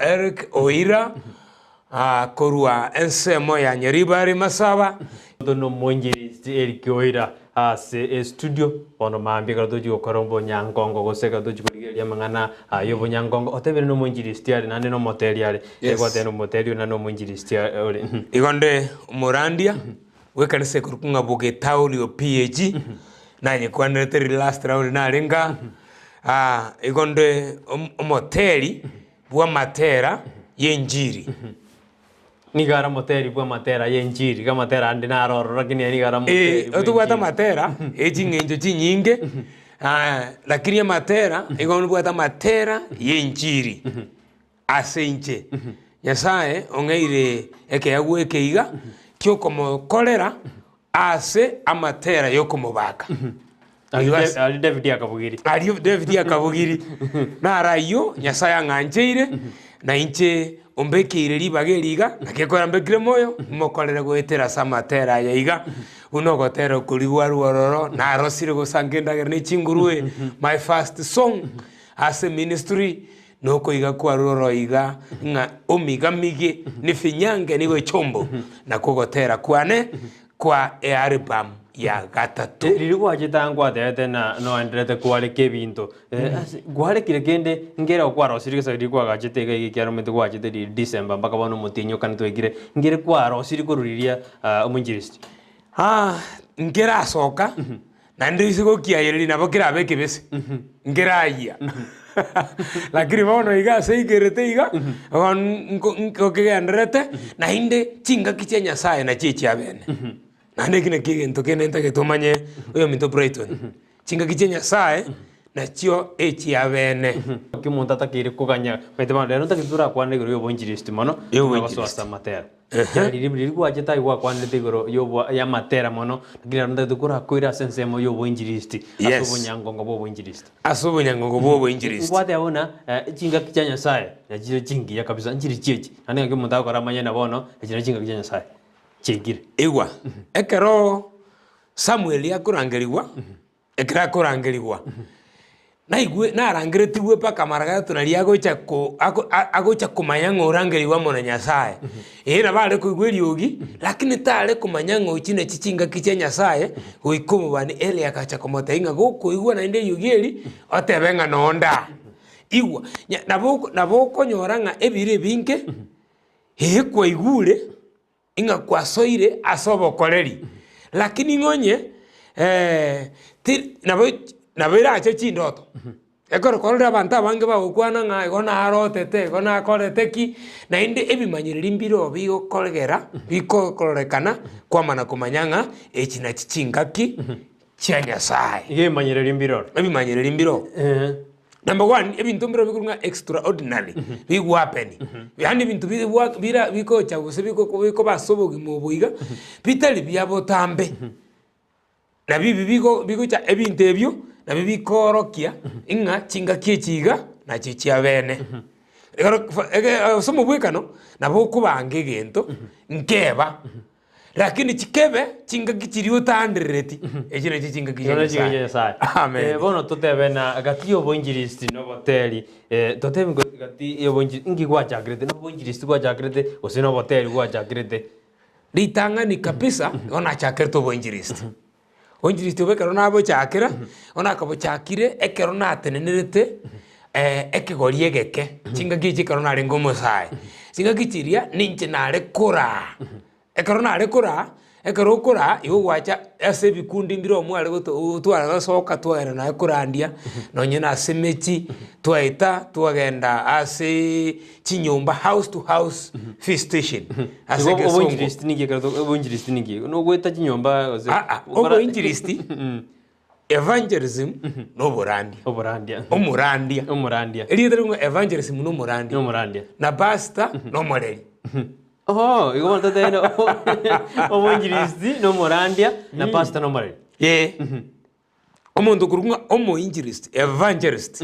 Eric Oira korwa ensemo ya Nyaribari Masaba. Omonto nomoinjilisti Eric Oira ase estudio bono mambia ekero tochi gokora obonyangongo gose ekero tochi korigereria amang'ana y'obonyangongo otebire nomoinjilisti are naende nomoteri are Yes. egoteba nomoteri oria naende nomoinjilisti ore. Igo nde omorandia bw'ekanisa ekorokwa ng'a Bogetaolio PAG, nanyekwanerete riria last round narenge aa, igo nde omoteri bw'amatera y'enchiri. Nigo are omoteri bw'amatera y'enchiri, iga amatera ande naro ororo lakini ere nigo are omoteri Eh, otobwate bw'enchiri. amatera e ching'encho chinyinge, lakini amatera igo nobwate amatera y'enchiri ase inche. Nyasaye ong'eire ekeegwa eke iga, kiokomokorera ase amatera y'okomobaka. Aria Igo De- ase- aria David akabugiri. Aria David akabugiri, naro ayio Nyasae ang'ancheire, na inche ombekeire ribaga eri iga, naki ekero ambekire moyo, mokorere goetera ase amatera aya iga, buna ogotera okoria gwarwa ororo, narosire gosanka endagera ne chingurue, my first song ase ministry, nokoiga kwarwa ororo iga, ng'a omigamige nifinyange nigo echombo, nakwo ogotera kwane kwa ealbum ya gatato. Riria gwachete aa nkwatebete na noenderete kwareka ebinto eh, ase kwarekire kende nkere okwarosirie gose riria kwagachete iga iga ekiagera omanyete gwachete riria December mpaka bono omotienyi okane twaikire, nkere kwarosirie korwa riria omoinjilisti? Ah, nkerasoka naende ase gokiayereria nabo kerabe ekebese, nkerayia lakini bono iga ase aikerete iga, bono nko nkokegendererete, naende chingaki chia Nyasaye nachio echiabene. Naende eki nakio egento kende ntagete omanye oyominto Brighton, chingaki chia Nyasaye nachio echiabene. Naki omonto atakeire koganya, omanyete bono rero ntagete torakwane igoro ya oboinjilisti mono, Y'oboinjilisti. buna gosoa ase amatera. Ekiagera riria riria gwachete aye gwakwanerete igoro y'oboa y'amatera mono, lakini rero ntagete korakoire ase ensemo y'oboinjilisti, ase Yes. obonyangongo bw'oboinjilisti. Ase obonyangongo bw'oboinjilisti. Nkwateba buna chingaki chia Nyasaye nachio chingiya kabisa, nchiri chiechi, naende ng'aki omonto agokora amanye na bono, echi nachio chingaki chia Nyasaye chiaikire. Igwa, ekero Samueli akorangerigwa, Ekero akorangerigwa, naigwe narangeretigwe mpaka mara gatato naria agocha ko ako a agocha komanya ng'a orangerigwe amo na Nyasaye. Ee nabo are koigwa eriogi, lakini tare komanya ng'a ochi nachi chingaki chia Nyasaye, goika omobani Eli agacha komotebia ng'a gokoigwa naende eriogi eri, otebe ng'a nonde aa. Igwa, nya nabo oko nabo okonyora ng'a ebiro ebinge, ee kwaigure. Ng'a kwasoire ase obokoreri, lakini ng'a onye ti nabo nabo erache chindoto, ekero korora abanto abange bagokwana ng'a igo narotete, igo nakorete ki, naende ebimanyereri mbiroo bigokogera bikororekana kwamana komanya ng'a echi nachi chingaki chia Nyasaye. Iga ebimanyereri mbiroro. Ebimanyereri mbiroo. Number one, ebinto mbirobio bikorwa ng'a extraordinary, bigwapen, yaani ebinto bigwa bira bigocha gose biko bikoba ase obogima obo iga, bitari bia botambe. Nabio ebi bigo bigocha ebinto ebio, nabio bikoorokia ng'a chingaki echi iga, nachio chiabene. Ekero fa ege ase omobwekano, nabo okobanga egento, nkeba. Lakini chikebe chingaki chiria otaanderereti, echio nachio chingaki chia Igo nachio Nyasaye. Nyasaye. Amen. Eh, bono totebe na gati y'oboinjilisti na oboteri, eh, totebe ngo gati y'oboinjilisti, inki gwachakerete, na oboinjilisti gwachakerete gose na oboteri gwachakerete? Ritang'ani kabisa, igo nachakerete oboinjilisti. Oboinjilisti obo ekero nabochakera, bono nakabochakire ekero natenenerete ekegori egeke, chingaki echio ekero narenge omosae. Chingaki chiria, ninche nare koraa, ekero nare koraa, ekero okoraa igo gwacha ase ebikundi mbire omware goto tware gosoka twagenda naye korandia, nonye na ase emechi, twaeta twagenda aseeee chinyomba house to house visitation ase Igo egesongo. oboinjilisti ninki ekero to oboinjilisti ninki? Nogoeta chinyomba gose Aa, gokora oboinjilisti, evangelism na oborandia. Oborandia. Omorandia. Omorandia. Erieta riria ng'a evangelism na omorandia. Na omorandia. Na pastor na omoreri. Oho, igo bono totebe oboinjilisti na omorandia na pastor na omoreri. Ee. Omonto okorokwa ng'a omoinjilisti, evangelist,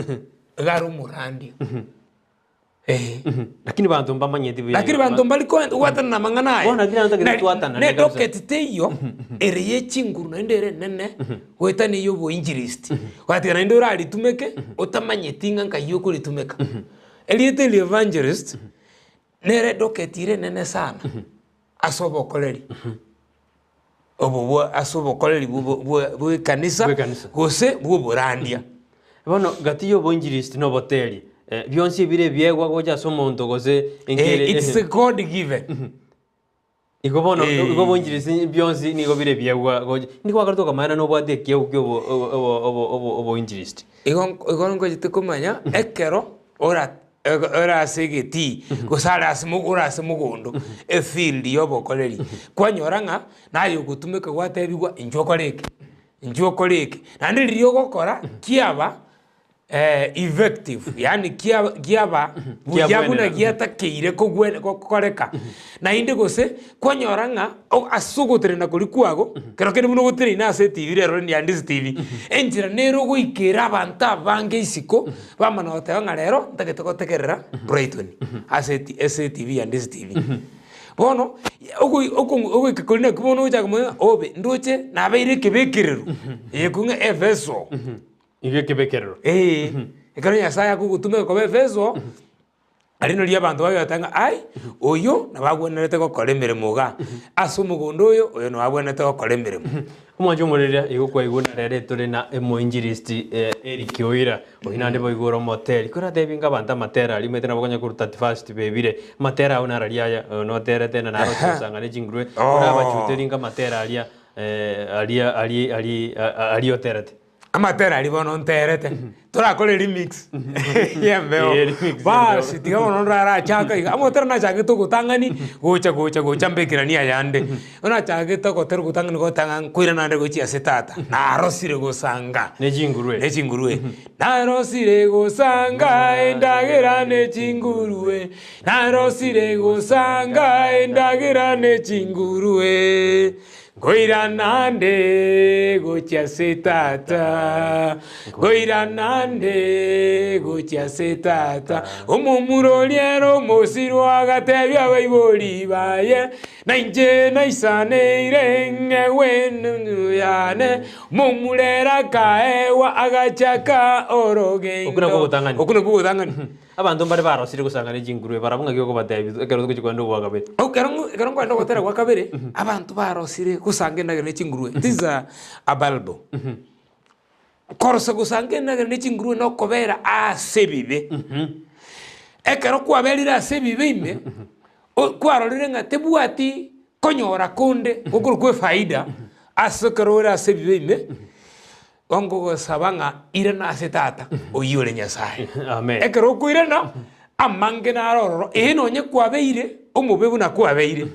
iga are omorandia. Eh. Lakini banto mbamanyeti buya. Lakini banto mbari kogwatana amang'ana aya. Bono lakini nabo tagete Na- twatana ne kabisa. docket teiyo ere ye chinguru naende ere enene goetania eya oboinjilisti. Gwatiga naende oraritumeke otamanyeti ng'a nkai okoritumeka. Erieta eri evangelist, nere edoketi ere enene sana, ase obokoreri. Obo bwa ase obokoreri bwa obo bwa bwa ekanisa, Bw'ekanisa. gose bwa oborandia. Bono gati ya oboinjilisti na oboteri, bionsi ebire ebiegwa gocha ase omonto gose enkere It's a God given. Igo bono Eh. igo oboinjilisti bionsi nigo bire ebiegwa gocha nigo gwakorete okamanya nobwate ekiegwa kia obo obo obo obo obo oboinjilisti. Igo igo ngochete komanya ekero ora ego ore ase egetii gose are ase mo ore ase mogondo efield ya obokoreri, kwanyora ng'a naye ogotumeka gwatebiwa inchuo okore eke, inchuo okore eke, naende riria ogokora kiaba effective yaani kiaba kiaba buya buna Kiabwenera. giatakeire kogwe gokoreka. Naende gose, kwanyora ng'a o- ase ogotenena koria kwago, kero kende buna ogotenena ase etibi rero Nyandisi TV, enchera nere ogoikera abanto abange isiko, bamana goteba ng'a rero ntagete gotegerera Brighton ase eti ase etibi ya Ndisi TV. Bono, ogoi okong'u ogoika koria naki bono ogochaka komanya ng'a obe ndoche nabeire ekebekerero, eye ng'a efeso. Igo ekebekerero. Eeh, ekero Nyasaye akogotumeka koba efeso, aria nario abanto bagoteba ng'a ai, oyo nabo agwenerete gokora emeremo igaa, ase omogondo oyo, oyo nabo agwenerete gokora emeremo. Omwancho omoreria igo kwaigwa na rero tore na omoinjilisti Eric Oira, oyio naende boigo ore omoteri. Koratebi inga abanto amatera aria omanyete nabo okonyara korwa 31st bebire, amatera ao nararia aya, noterete na naro osanga ne chingurue, orabachuteri inga amatera aria aria aria aria aria oterete. Amatera aria bono nterete, torakore remix y'embeo. Eh, remix y'embeo. Basi tiga bono ndarachaka iga, amotera nachagete ogotang'ani, gocha gocha gocha mbekeranie ayande. Bono nachagete ogotera ogotang'ani gotang'a nkoirana naende gochia ase tata, narosire gosanga. Ne chingurue. Ne chingurue. Narosire gosanga endagera ne chingurue, narosire gosanga endagera ne chingurue. Nkoirana nde gochia ase Tata, nkoirana nde gochia ase Tata. Omomura oria ere omosirwa agatebia abaibori baye, Nainche naisaneire ng'egwe enungu yane. Omomura ere akaegwa agachaka orogendo. Okwo nakwo ogotang'ani. Okwo nakwo ogotang'ani. Abanto mbare barosire gosanga ne chingurue, barabwo ng'aki okobatebia ekero togochia kogenda obwa kabere. Ekero ekero nkoenda ogotera gwa kabere, abanto barosire gosanga endagera ne chingurue, this is a a bible. Korosa gosanga endagera ne chingurue na okobera ase ebibe. Ekero kwaberire ase ebibe ime, o kwarorire ng'a tebwati konyora konde gokorokwa efaida ase ekero ore ase ebibe ime. Gongogosaba ng'a irana ase Tata, oyio ore Nyasae. Amen. Ekero okoirana, amange naro ororo, ee nonye kwabeire omobe buna kwabeire,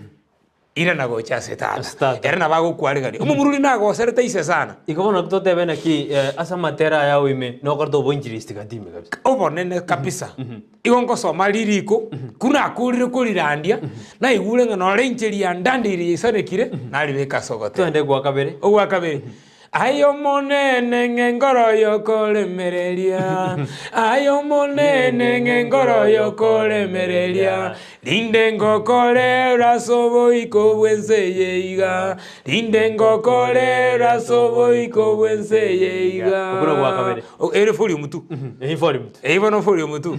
irana gocha ase Ase Tata. Tata. Ere nabo agokwaregania. Omomururi nagoserete ise sana. Igo bono totebe naki eh, ase amatera aya oime nokorete oboinjilisti gati ime kabisa. Obonene kabisa. Igo ngosoma ririko, buna nakorire korirandia, naigure ng'a nore inche riandandeire yaisanekire, naribeka ase ogoteba. Twende gwa kabere. Ogwa kabere, Aye Omonene ng'engoro y'okoremereria, aye Omonene ng'engoro y'okoremereria, rinde ngokorera ase oboiko bw'ense eye iga, rinde ngokorera ase oboiko bw'ense eye iga. Okwo nogwa kabere. Ere volume two. Eyio volume two. Eyio bono volume two.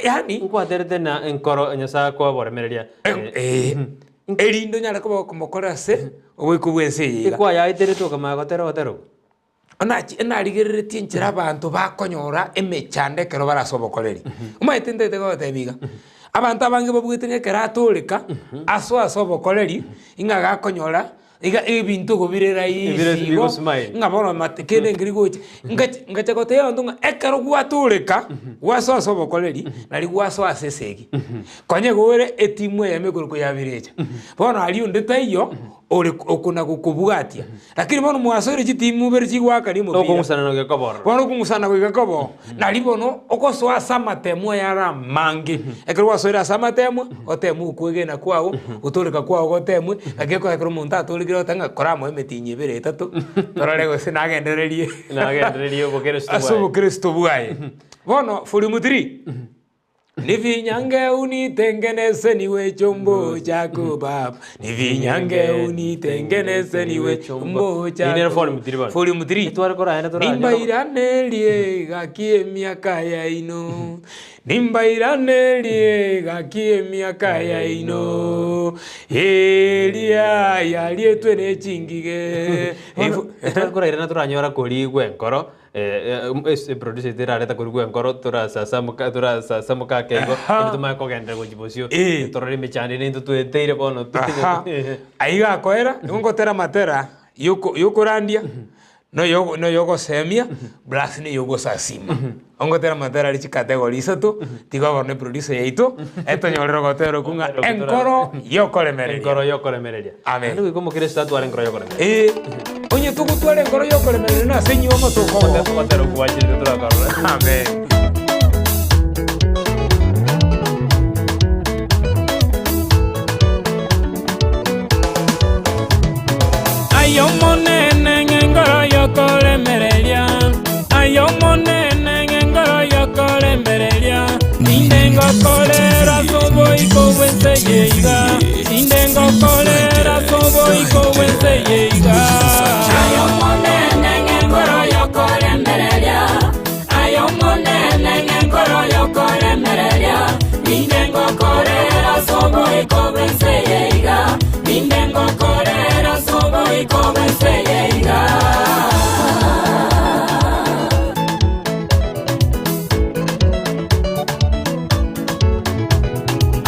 Yaani. Nkwaterete na enkoro Nyasae akoe oboremereria. Eh, erinde onyare koba okomokorera ase oboiko bw'ense eye iga. Ekwayaeterete okamanya gotera ogotera okwo. Nachi narigereretie enchera abanto bakonyora emechando ekero bare ase obokoreri. Omanyete ntagete kogotebia iga, abanto abange babwate ng'a ekero atoreka, asoe ase obokoreri, ing'a gakonyora iga ebinto igo bire Ebire rahisi igo, bigosmile. ng'a bono mate kende nkeri gocha. Ngachi ngacha gotebia abanto ng'a ekero gwatoreka, gwasoa ase obokoreri, nari gwasoa ase esegi. Konya igo ore etimu eyemo ekorokwa ya birecha. Bono aria onde taiyo, ore okona gokobwatia. Lakini bono mwasoire chitimu ibere chigoakania omopira. Okong'usana goika kobe ororo. Bono okong'usana goika kobe oo. Nari bono ogosoa ase amatemo aya are amange. Ekero gwasoire ase amatemo, otemwe okwegena kwago, gotoreka kwago gotemwe, naki ekero ekero omonto atorekire ogoteba ng'a koramoe emetienyi ebere etato, torore gose nagendererie Nagendererie obokeresito ase bwaye. obokeresito bwaye. Bono volume 3. Nifinyange unitengeneze niwe chombo chako Baba, nifinyange unitengeneze niwe chombo Eye nero chako. volume three bono. Volume 3. Etware koraenda toranyore. Nimbairanerie gaki emiaka yaino, nimbairanerie gaki emiaka yaino, eria yarietwe ne chingige. Bono, etware korairana toranyora korigwa enkoro, ase eproducer yaito erareta korigwa enkoro torasasamoka torasasamoka ake igo, Aha. eri tomanye kogenderera gochia bosio, Eh. torore emechando ere intwe tweteire bono Aha, aiga akoera, nigo ngotera amatera yoko yokorandia, na oyo na oyogosemia, plus na oyogosasima. Ongotera amatera aria chicategory isato, tiga bono eproducer yaito, etonyorere ogotera okwo ng'a enkoro yokoremereria. Enkoro yokoremereria. Amen. Naende goika omokristo atware enkoro yokoremereria. Ee, onye togotwara enkoro yokoremereria nase enywe amatuko obo. Ogotera okwo gwachirete torakorora. Amen. Aye Omonene ng'enkoro y'okoremereria, aye Omonene ng'enkoro y'okoremereria, inde ngokorera ase oboiko bw'ense eye iga, inde ngokorera ase oboiko bw'ense eye iga. Aye Omonene ng'enkoro y'okoremereria, aye Omonene ng'enkoro y'okoremereria, inde ngokorera ase oboiko bw'ense eye iga, inde ngokorera ase oboiko bw'ense eye iga.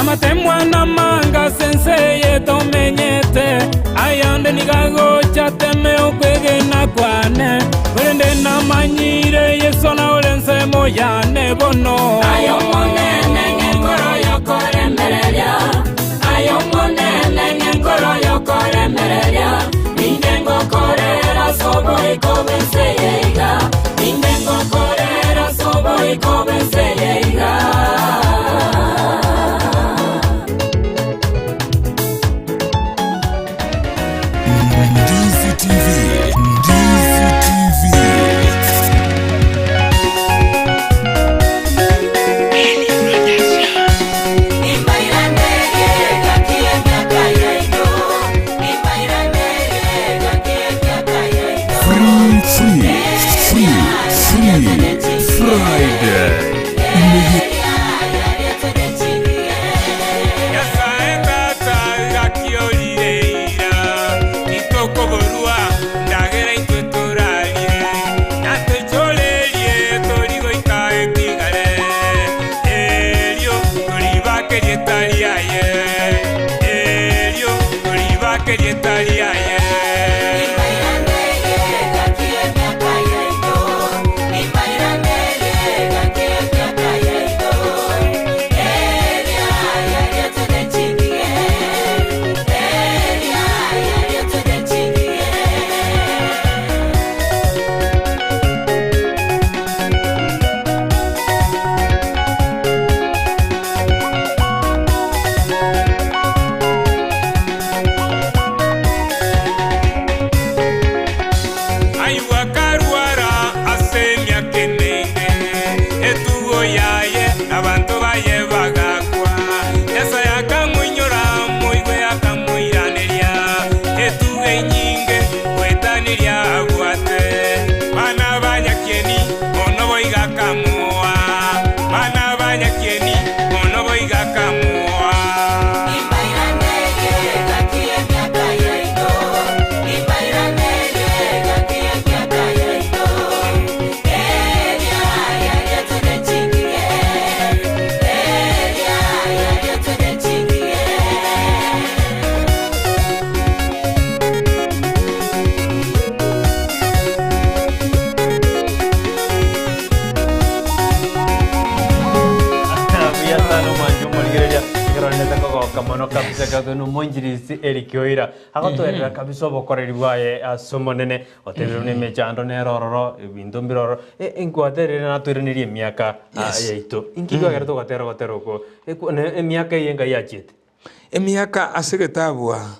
Amatemwa namanga ase ense eye tomenyete, ayande nigo agocha teme okwegena kwane, korende namanyire Yeso nore ensemo yane bono. Aye Omonene ng'enkoro y'okoremereria, aye Omonene ng'enkoro y'okoremereria, inde ngokorera ase oboiko bw'ense eye iga, inde ngokorera ase oboiko bw'ense eye iga. Ndizi TV. Ndizi TV. Free, free, free, free, Friday. Nyasae Tata gaki orire eira, titokoborua ndagera intwe torarie, natoichorerie tori goika etigare, erio toribake rieta riaye, erio toribake rieta riaye. Aigwa akarwara ase emiaka emenge, etugo yaye abanto baye bagakwa. Nyasae akamoinyora, moigwe akamoiraneria, etugo enyinge goetaniria abwate. Bana ba nyakieni mono boigo akamoa, bana ba nyakieni mono boigo akamoa. Buya sana omwancho omorigereria ekero rende kogoka mono kabisa ekero na omoinjilisti Eric Oira agotoerera kabisa obokoreri bwaye ase omonene otebire buna emechando nere ororo ebinto mbire ororo e- enkwaterire natoiranerie emiaka ah, yaito inki kwagera togatera ogotera oko Ekwo- ne emiaka eye ngai yachiete Emiaka ase egetabu aa,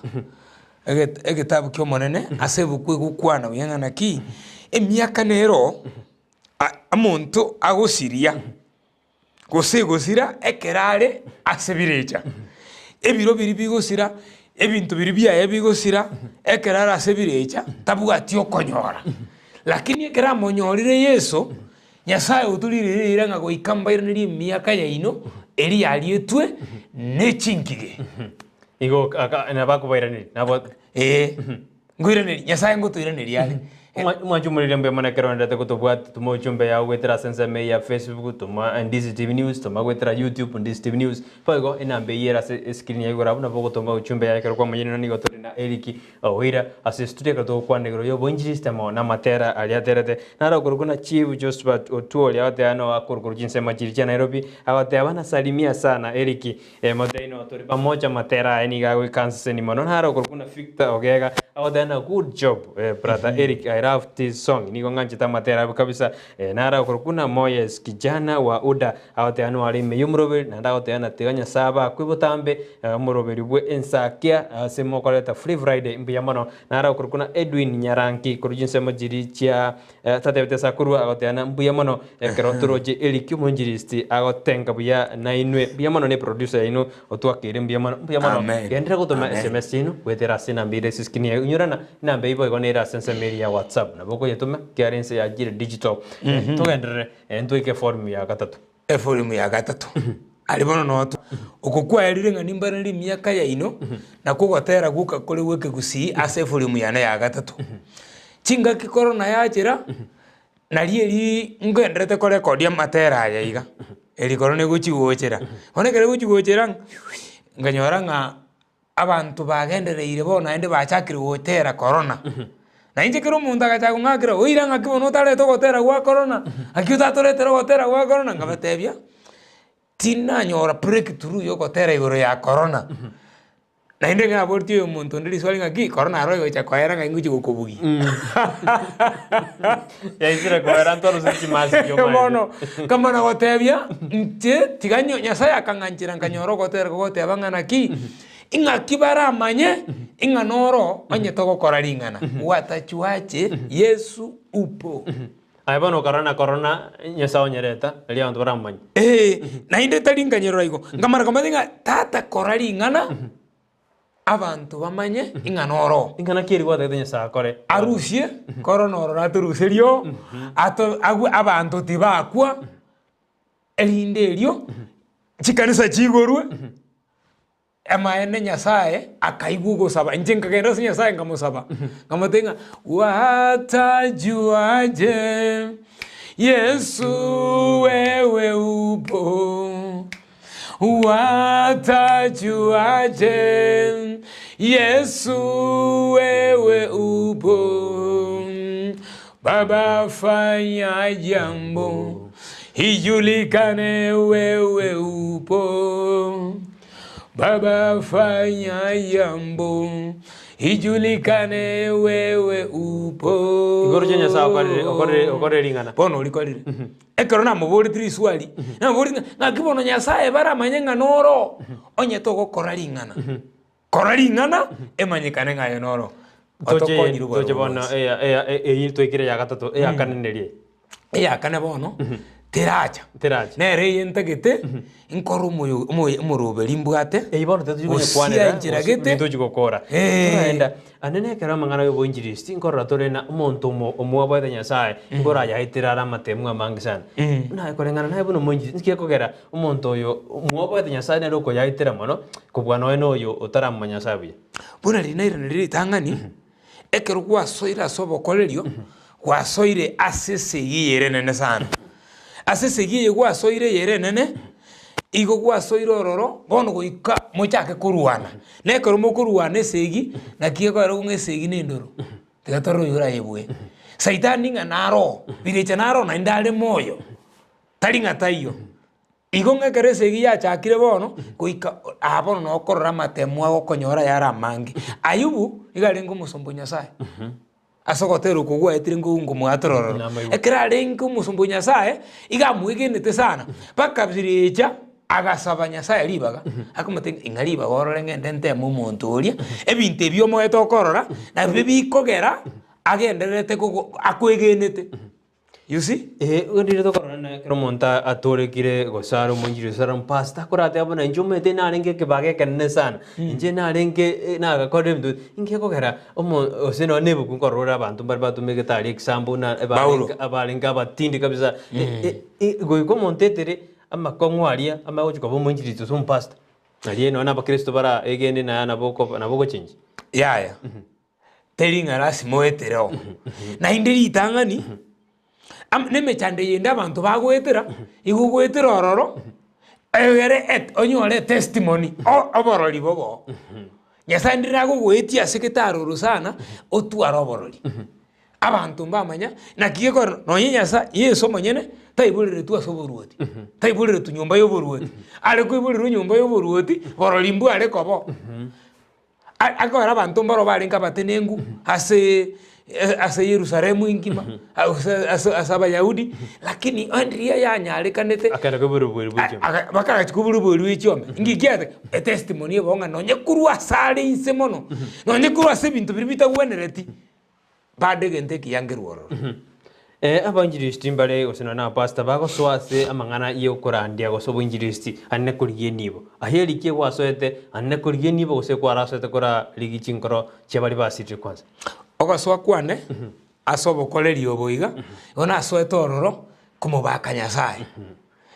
eget egetabu kia omonene, ase ebuku egokwana buya ng'a naki, emiaka nero a omonto agosiria. gose egosira ekero are ase birecha. Ebiro biria bigosira, ebinto biria biaye bigosira, ekero are ase birecha, tabwati okonyora. Lakini ekero amonyorire Yeso, Nyasaye otorire riira ng'a goika mbairanerie emiaka yaino eria yarietwe ne chingige. Igo aka nabakobairaneria nabo. Ee, nkoiraneria, Nyasaye ngotoiraneria are. Omwanchi omoriri mbuya mono ekero oenderete gotobwati, toma ochumbe yao goetera ase ensemo eye ya Facebook, toma Ndizi TV News, toma goetera YouTube Ndizi TV News. Boigo enamba eyio ere ase escreen ya igoro abwo nabo ogotoma ochumbe yaye ekero kwamanyire ng'a nigo tore na Eric Oira ase estudio ekero togokwana igoro y'oboinjilisti amo namatera aria aterete. Naro okorokwa na Chief Josephat Otuori agoteba no akorokwa chinsemo chiria chia Nairobi agoteba nasalimia sana Eric Motei no tori pamoja amatera aye nigo agoika nseseni mono. Naro okorokwa na Victor Ogega agoteba na good job brother Eric I love this song nigo ng'anchete amatera abo kabisa. Naro okorokwa na Moyes kijana wa Uda Agoteba noare ime y'omoroberi, naende agoteba na tiga Nyasae abakwe botambe omoroberi bwe ensakia ase mokoreta Free Friday mbuya mono. Nare okorokwa na Edwin Nyaranki korwa chinsemo chiria chia tatebete ase akorwa agoteba na mbuya mono ekero toroche Eric omoinjilisti agotenga buya nainwe mbuya mono ne producer yaino otwakeire mbuya mono mbuya mono. Amen. Genderera gotoma Amen. SMS yaino goetera ase enamba ere ase escreen yaye inyorana enamba eyio boigo nere ase ensemo eria ya WhatsApp nabo okoyetoma ekiagera ense yachire digital. Togenderere. Ntoike eforumu ya gatato. Eforumu ya gatato. Aria bono noo to oko kwaerire ng'a nimbaranere emiaka yaino, nakwo ogotera gwoka kore gw'ekegusii ase eforumu yane ya gatato. Chingaki korona yachera, nario erii ngenderete korekodia amatera aya iga, eri korona egochi gochera. Bono ekero egochi gochera, nkanyora ng'a Abanto bagendereire bono naende bachakire gotera korona. Na inche kera omonto agachaka kong'akera, oira ng'aki bono otarete ogotera gwa korona, ng'aki otatoretera ogotera gwa korona, nkabatebia, tinanyora breakthrough ya ogotera igoro ya korona. Naende naboretie oyomonto onde riswali ng'aki, korona aro egocha koera ng'ai ngochia gokobugia. Yaisire koera ntwarusire chimasiki omanyete. Bono nkamana gotebia inche tiga nyo Nyasaye akang'anchera nkanyora ogotera gogoteba ng'a naki, ing'aki baramanye ing'a noro onye togokora ring'ana, gwatachuache Yesu upo. Aye bono okarora na korona Nyasaye onyereta, erio abanto baramomanye. Ee, naende tari nkanyerora igo, nkamana komanya ng'a tata kora ring'ana. Abanto bamanye ing'a noro. Ing'ana ki eri gwatagete Nyasae akore? Arusie korona ororo atoruserie oo, ato agwe abanto tibakwa, erinde erio chikanisa chigorwe, amaene Nyasaye akaigwa ogosaba. Inche nkagenda ase Nyasaye nkamosaba, nkamotebia ng'a watajuaje Yesu wewe upo. Watajuaje Yesu wewe upo Baba fanya jambo ijulikane wewe upo Baba fanya jambo ijulikane wewe upo Igoro chia Nyasae okorire okorire okorire ring'ana. Bono orikorire. Ekero namoboretie riswali, namoboretie ng'a ng'aki bono Nyasaye baramanye ng'a noro onye togokora ring'ana. Kora ring'ana, emanyekane ng'a aye noro Toche otokonyire toche obororo bono bwonsi. eya eya eyio twaikire ya gatato eya kane neria eye. Eya kane bono, teracha. Teracha. Nere eye ntagete, nkore omoyo omoyo omoroberi mbwate, Eyio bono tochi gose konyekwanera enchera gete, tochi gokora. Eh. Toraenda ande nekero amang'ana ya oboinjilisti nkorora tore na omonto omo omwabwate Nyasaye nkorayaetera are amatemu amange sana. Naye koreng'ana naye buna omoinjilisti nki gekogera omonto oyo mwabwate Nyasaye nere okoyaetera mono kobua nonya na oyo otaramomanya Nyasaye buya. Buna riria nairaneria ritang'ani, ekero gwasoire ase obokorerio, gwasoire ase esegi eye ere enene sana. Ase esegi eye gwasoire eye ere enene, igo gwasoire ororo, bono goika mochake korwana. Na ekero mokorwana esegi, naki ekogera ng'a esegi na endoro, tiga torore oyio orayebue. Saitani ng'a naro, birecha naro naende are moyo, tari ng'a taiyo. Igo ng'a ekero esegi yachakire bono, goika aa bono noo okorora amatemo agokonyora ayare amange. Ayubu, nigo arenge omosomba o Nyasaye, ase ogotera okwo gwaetire nko nkomwatora ororo. Namaigwa. Ekero arenge omosomba o Nyasaye, iga amwegenete sana, mpaka birecha agasaba Nyasaye ribaga, akamotebia ng'a ing'a ribaga orore ng'ende nteme omonto oria, ebinto ebi omoete okorora, nabio bikogera agendererete kogo akoegenete. You see? Eeh, rende tokorora na. Ekero omonto atorekire gose are omoinjili gose are omopastor akoratebe buna inche omanyete narenge ekebago ekenene sana, inche narenge nagakorire ebinto inki gekogera omo gose nonye na ebuku nkorora ore abanto mbare batumegete aria example buna Paulo. ebarenge abarenge abatindi kabisa goika omonto etere amakong'u aria amanye gochia koba omoinjilisti gose omopastor. Aria nonye na abakristo bara egende naye nabo okoba nabo ogochengi. Yaya, teri ng'a lasima oetere oo. Naende ritang'ani, am- na emechando eyende abanto bagoetera, igo ogoetera ororo, egere et onyore etestimony o- oborori bobe oo. Nyasaye ndire agogoetia ase getaroro sana, otware oborori. Abanto mbamanya naki gekogera nonye Nyasae Yeso omonyene taiboreretwe ase oboruoti, taiboreretwe nyomba ya oboruoti, are koiborerwa nyomba ya oboruoti borori mbware koba oo. A- akogera abanto mbaro barenge abatenenku aseee ase Yerusalemu engima, ase ase ase abayahudi, lakini onye riria yanyarekanete Akenda koiborwa oboeri bwe chiombe. Aga bakagacha koiborwa oboeri bwe chiombe, inki kiaete? Etestimony ebo ng'a nonye korwa ase are inse mono, nonye korwa ase ebinto biria bitagwenereti. Bado egento ekiya nkerwe ororo. Abainjilisti mbare gose nonya na abapastor bagosoa ase amang'ana y'okorandia gose oboinjilisti anene korigia enibo. Aye rikia gwasoete anene korigia enibo gose kwarasoete korarigia chinkoro chia baria basirire kwanza. Ogosoa kwane ase obokoreri obo iga, igo nasoete ororo komobaka Nyasaye.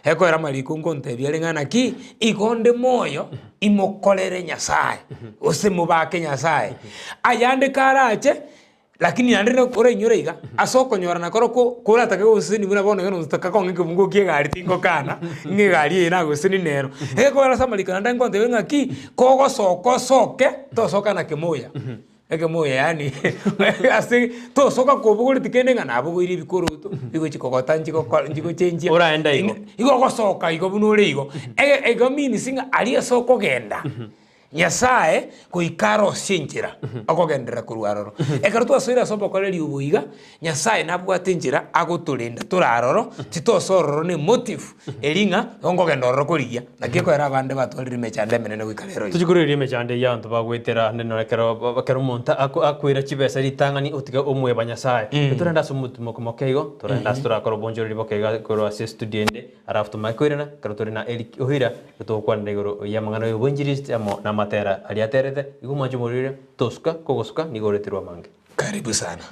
Ekoera amariko nkontebia are ng'a naki, igo nde moyo imokorere Nyasaye, gose mobake Nyasaye. Ayande karache, lakini naende na orainyore iga, ase okonyorana korokwo koratake gosesenia buna bono iga notaka kong'a ekebungo kia egari tingokana, ng'a egari eye nagoseseni nero. Egekogera ase amariko naende nkontebia ng'aki, kogosoka osoke, tosoka na kemoya. Ekemoyo yaani ase tosoka kobogoreti kende ng'a nabogoirie ebikoroto bigochi kogota nchigokora nchigochenchia. Oraenda igo. Igo ogosoka igo buna ore igo. Ege igo means ng'a aria ase okogenda, Nyasaye goika arosie enchera okogenderera korwa aroro. Ekero twasoire ase obokoreri obo iga, Nyasaye nabwate enchera agotorenda tore aroro, titosoa ororo na emotive eri ng'a igo nkogenda ororo korigia, naki ekoera abande batwarire emechando emenene goika rero iga. Tochia koreria emechando eyio abanto bagoetera ande nonye ekero ba- ekero omonto ako akoira chibesa ritang'ani otiga omoeba Nyasaye. Torende ase omotimoko moke igo, torende ase torakore obonchoreri boke iga korwa ase estudio ende, alafu tomanye koirana ekero tore na Eric Oira, togokwanera igoro y'amang'ana ya oboinjilisti amo namatera aria aterete, igo omwanche omorwire, tosuka, kogosuka nigo oreterwe amange. Karibu sana.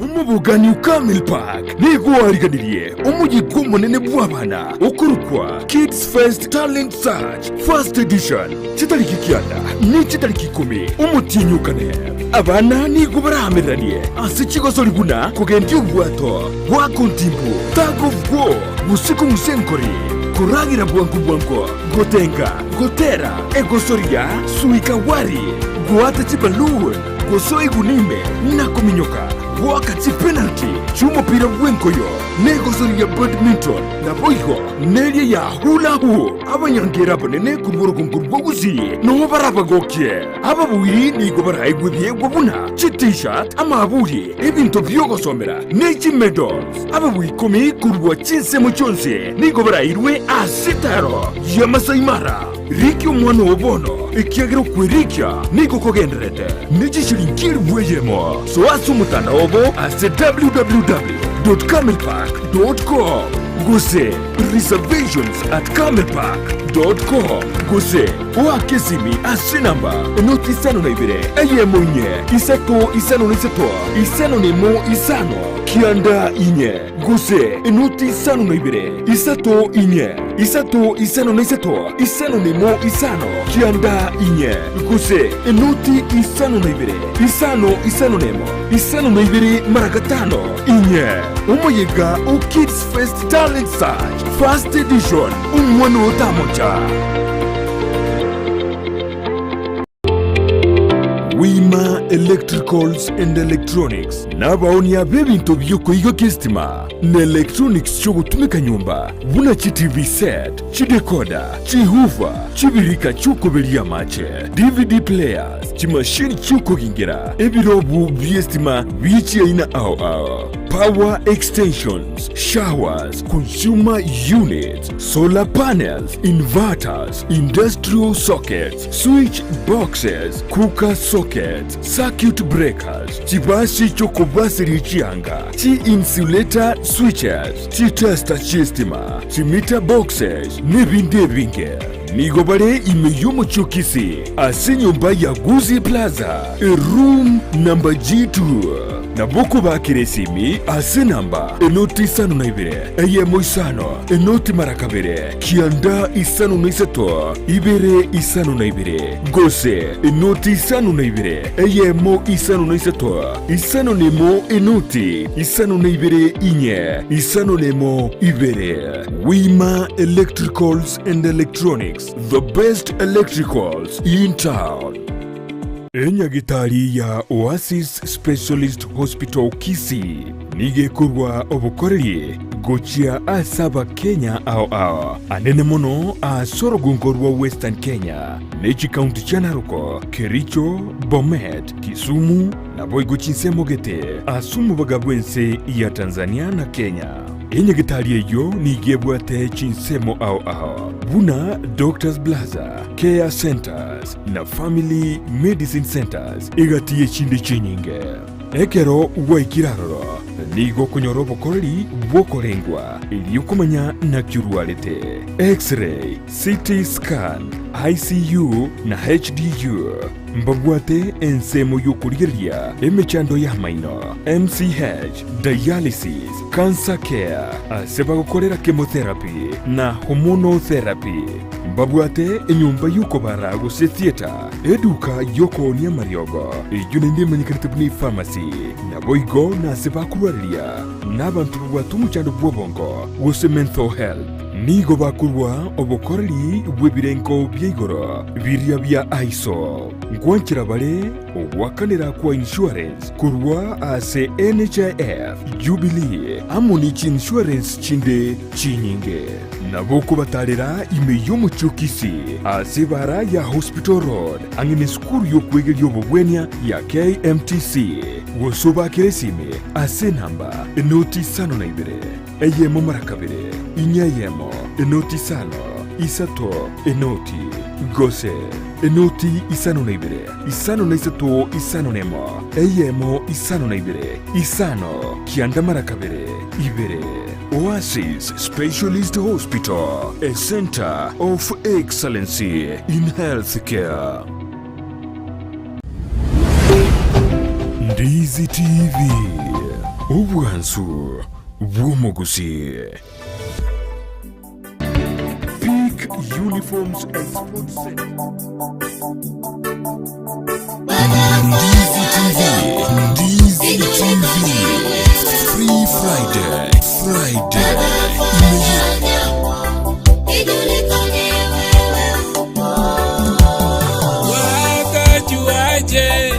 Omobogani o Camel Park nigo oariganirie omoyega omonene bw'abana okorokwa Kids Fest Talent Search. First Edition, chitariki kianda ne chitariki ikomi, omotienyi o kane. Abana nigo baraamereranie ase chigosori buna kogendia obwato, goaka ontimbu, tug of war, gose kong'usa enkori, koragera bwango bwango, gotenga, gotera, egosori ya suika wari, goata chiballoon, gosoa eguni ime na kominyoka, goaka chipenalty chi'omopira bw'enkoyo, na egosori ya badminton, naboigo neria ya hula hoop. Abanyangeera abanene korwa orogongo rwa Gusii noo barabagokie. Ababuiri nigo baraegwe ebiegwa buna chi-T-shirt, amaaburi, ebinto bi'ogosomera, ne chi-medals. Ababui ikomi korwa chinsemo chionsi nigo barairwe ase etaaro ya Masai Mara. Rikia omwana oo bono, ekiagera okwerikia nigo kogendererete ne chishilingi elifu eyemo. Soa ase omotandao obo ase www.camelpark.com gose reservations at camelpark dot com gose oake esimi ase enamba enoti isano na ibere eyemo inye isato isano na isato isano na emo isano kianda inye gose enoti isano na ibere isato inye isato isano na isato isano na emo isano kianda inye gose enoti isano na ibere isano isano na emo isano na ibere mara gatano inye. Omoyega o Kids Fest Talent Search First Edition, Omwana otamocha. Wima Electricals and Electronics nabaonia b'ebinto bi'okoigokia esitima na electronics chi'ogotumeka nyomba buna chiTV set, chidecoder, chihoofer, chibirika chi'okoberia amache, DVD players, chimashini chi'okogingera, ebirobu bi'esitima bie chiaina ao ao, power extensions, showers, consumer units, solar panels, inverters, industrial sockets, switch boxes, cooker sockets, circuit breakers, chibasi chi'okobaseria chianga, chi-insulator switches, chitester chi'estima, chimeter boxes, nebinde ebinge. Nigo bare ime y'omochie o Kisii ase enyomba ya Gusii Plaza, eroom number G2. Nabo okobakera esimi ase enamba enoti isano na ibere, eyemo isano, enoti mara kabere, kianda isano na isato, ibere isano na ibere, gose enoti isano na ibere, eyemo isano na isato, isano na emo enoti isano na ibere inye, isano na emo ibere. Wima Electricals and Electronics, the best electricals in town. Enyagitari ya Oasis Specialist Hospital Kisii nigo ekorwa obokoreri gochia ase Abakenya ao ao, anene mono ase orogongo rwa Western Kenya ne chikaunti chia Narok, Kericho, Bomet, Kisumu naboigo chinsemo gete ase omobaga bw'ense ya Tanzania na Kenya. Enyagitari eyio nigo ebwate chinsemo ao ao buna Doctors Plaza, Care Centers na Family Medicine Centers egati y'echinde chinyinge. Ekero gwaikire aroro, nigo okonyora obokoreri bw'okorengwa erio komanya naki orwarete, X-ray, CT scan, ICU na HDU. Mbabwate ensemo y'okorigereria emechando y'amaino, MCH, dialysis, cancer care, ase bagokorera chemotherapy na hormonal therapy. Mbabwate enyomba y'okobara gose theatre, eduka y'okoonia amariogo, eyio naende emanyekanete buna epharmacy, naboigo nase bakorwareria nabanto babwate omochando bw'obongo gose mental health. Nigo bakorua obokoreri bw'ebirengo bia igoro biria bia ISO. Ngwanchera bare ogoakanera kwa insurance korwa ase NHIF, Jubilee amo ne chiinsurance chinde chinyinge. Nabo okobatarera ime y'omochie o Kisii ase ebara ya Hospital Road ang'e nesukuru y'okwegeria obobwenia ya KMTC, gose obakere esimi ase enamba enoti isano na ibere, eyemo mara kabere, inya eyemo, enoti isano, isato, enoti, gose enoti isano na ibere, isano na isato, isano na emo, eyemo, isano na ibere, isano, kianda mara kabere, ibere. Oasis Specialist Hospital, a centre of excellency in healthcare. Ndizi TV, obwansu bw'omogusii. Peak Uniforms and Sports Center. Ndizi TV, Ndizi TV. Free Friday, Friday. Watajuaje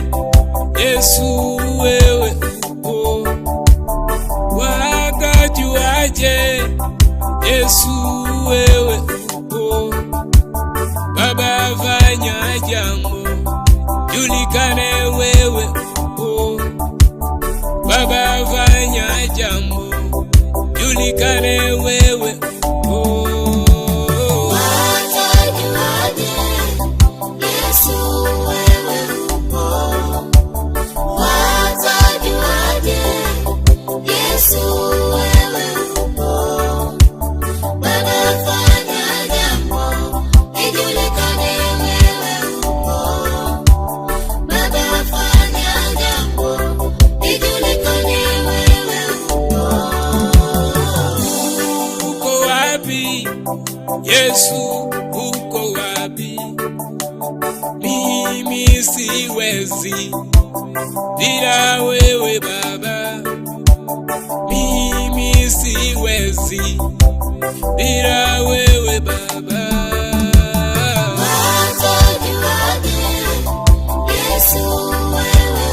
Yesu wewe upo? Watajuaje Yesu wewe upo? Baba fanya jambo julikane wewe upo. Baba fanya jambo julikane wewe upo. Watajuaje Yesu wewe upo? Watajuaje Yesu wewe upo? Baba fanya jambo ijulikane wewe upo. Baba fanya jambo ijulikane wewe upo. Uko wapi Yesu, uko wapi? Mimi siwezi bila wewe Baba, mimi siwezi bila wewe Baba. Watajuaje Yesu wewe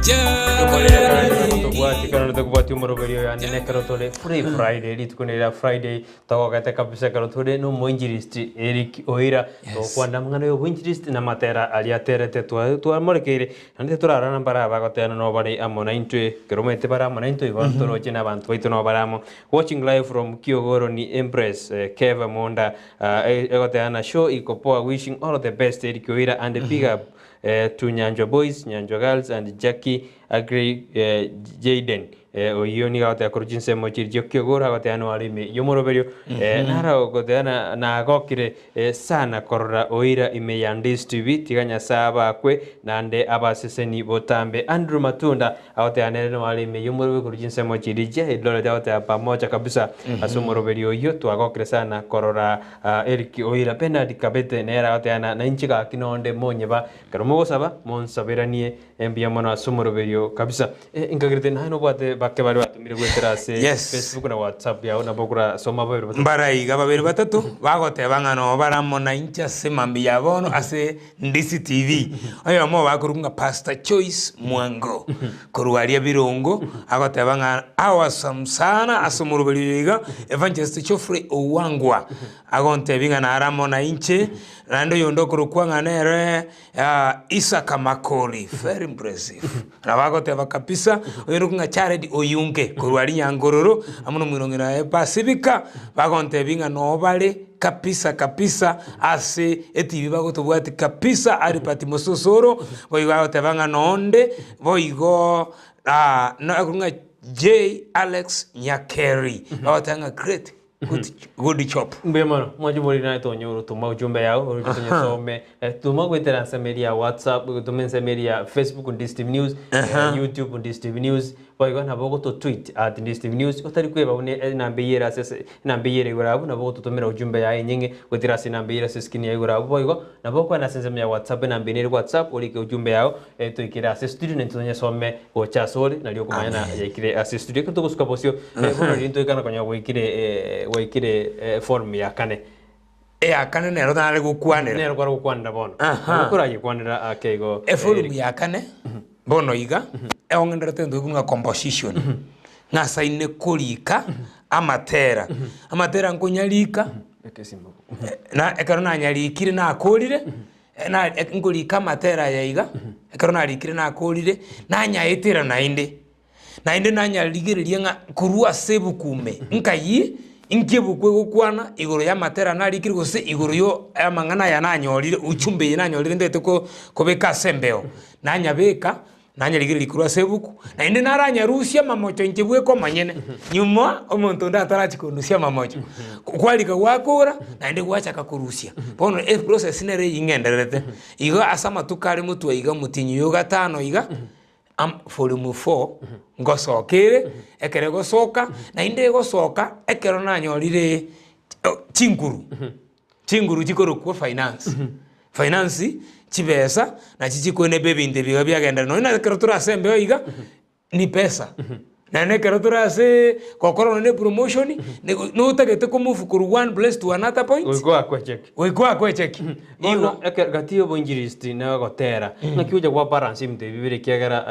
Tobwati ekero tokobwati omoroberi oyo ande nekero tore free Friday rituko neri Friday togogete kabisa ekero tore na omoinjilisti Eric Oira togokwana amang'ana ya oboinjilisti na amatera aria aterete twamorekeire naende torarora mbare abagotera nabo bare amo naintwe ekero omanyete bare amo naintwe igo toroche na abanto baito nabo bare amo. Watching live from Kiogoro ni Empress Keva Monda egoteba na show iko poa wishing all the best Eric Oira and big up to Nyanchwa boys, Nyanchwa girls and Jackie Agrey Jayden oyio nigo agoteba korwa chinsemo chiria chia Kiogoro agoteba noare ime y'omoroberio naro ogoteba na nagokire sana korora Oira ime ya Ndisi TV tiga Nyasae abakwe naende abaseseni botambe Andrew Matunda agoteba nere noare ime y'omoroberio korwa chinsemo chiria chia Eldoret agoteba pamoja kabisa ase omoroberio oyio twagokire sana korora Eric Oira Bernard Kabete nere agoteba na nainche gaki nonde monyeba ekero mogosaba monsaberanie mbuya mono ase omoroberio kabisa. Nkagerete naye nobwate bake baria batomire goetera ase Yes. Facebook na WhatsApp yao nabo okorasoma babere batato. Mbara iga babere batato bagoteba ng'a noo bare amo nainche ase mambia ya bono ase Ndisi TV. Oyomo obo akorokwa ng'a Pastor Choice Mwango korwa aria Birongo agoteba ng'a awesome sana ase omoroberi oyo iga Evangelist Geoffrey Owangwa agontebia ng'a nare amo nainche naende oyonde okorokwa ng'a nere Isaka Makori very impressive nabo agoteba kabisa oyorokwa ng'a Jared Oyunge korwa aria Nyankororo amo na omwirong'ina oye Pasifika bagontebia ng'a noo bare kabisa kabisa ase etv bagotobwati kabisa Albert Mososoro boigo agoteba ng'a nonde boigo ng'a J Alex Nyakeri bagoteba ng'a great good good job. Mbuya mono, mwanche bori naye tonyore toma ujumbe yao oroche tonyesome eh, toma goetera ensemo eria ya WhatsApp toma ensemo eria ya Facebook Ndisi TV News eh, YouTube Ndisi TV News boigo nabo ogoto tweet at Ndisi TV News otari kweba buna enamba eyio ere ase ase enamba eyio ere igoro abwo nabo ogototomera ujumbe yaye enyinge goetera ase enamba eyio ere ase escreen ya igoro abwo boigo nabo okogenda ase ensemo ya WhatsApp enamba eye nere WhatsApp orike ujumbe yao eh, toikere ase studio naintwe tonyesome gocha asore nario okomanya na yaikire ase studio ekero togosuka bosio eh, bono riria ntoikana konya gwaikire eh, gwaikire eh, forum ya kane Eya kane nero nare gokwanera. nero kware gokwanera bono Aha. Nabo korayekwanera ake igo Eforum ya kane bono iga egong'enderete egento gekong'u ng'a composition ng'asaine korika amatera, amatera nkonyarika na ekero nanyarikire nakorire na nkorika amatera aya iga, ekero narikire nakorire, nanyaetera naende, naende nanyarigereria ng'a korwa ase ebuku ime, nkai inki ebuku egokwana igoro ya amatera narikire gose igoro yo amang'ana aya nanyorire ujumbe eye nanyorire ntagete ko kobeka ase embeo, nanyabeka. Nanyarigereria korwa ase ebuku, naende naranyarusie amamocho inche bweka omonyene, nyuma omonto onde atarachia kondusia amamocho. Kwarika gwakora, naende gwachaka korusia. Bono eprocess nere eyio ng'endererete. Igo ase amatuko are motwe iga omotienyi oyo gatano iga, am volume four, ngosoka ere, ekero egosoka, naende egosoka ekero nanyorire chinguru. Chinguru chikorokwa finance. Finance, chibesa, nachi chikoeneba ebinto ebi iga biagenderera. Nonye na ekero tore ase embeo iga, ni pesa. Naende ekero tore aseee gokora nonye na epromotion, nigo notagete komove korwa one place to another point, Goika oakwe echeki. goika oakwe echeki. Bono Igo. eke gati ya oboinjilisti na ogotera, ng'aki ogocha gwa balance ebinto ebi bibere ekiagera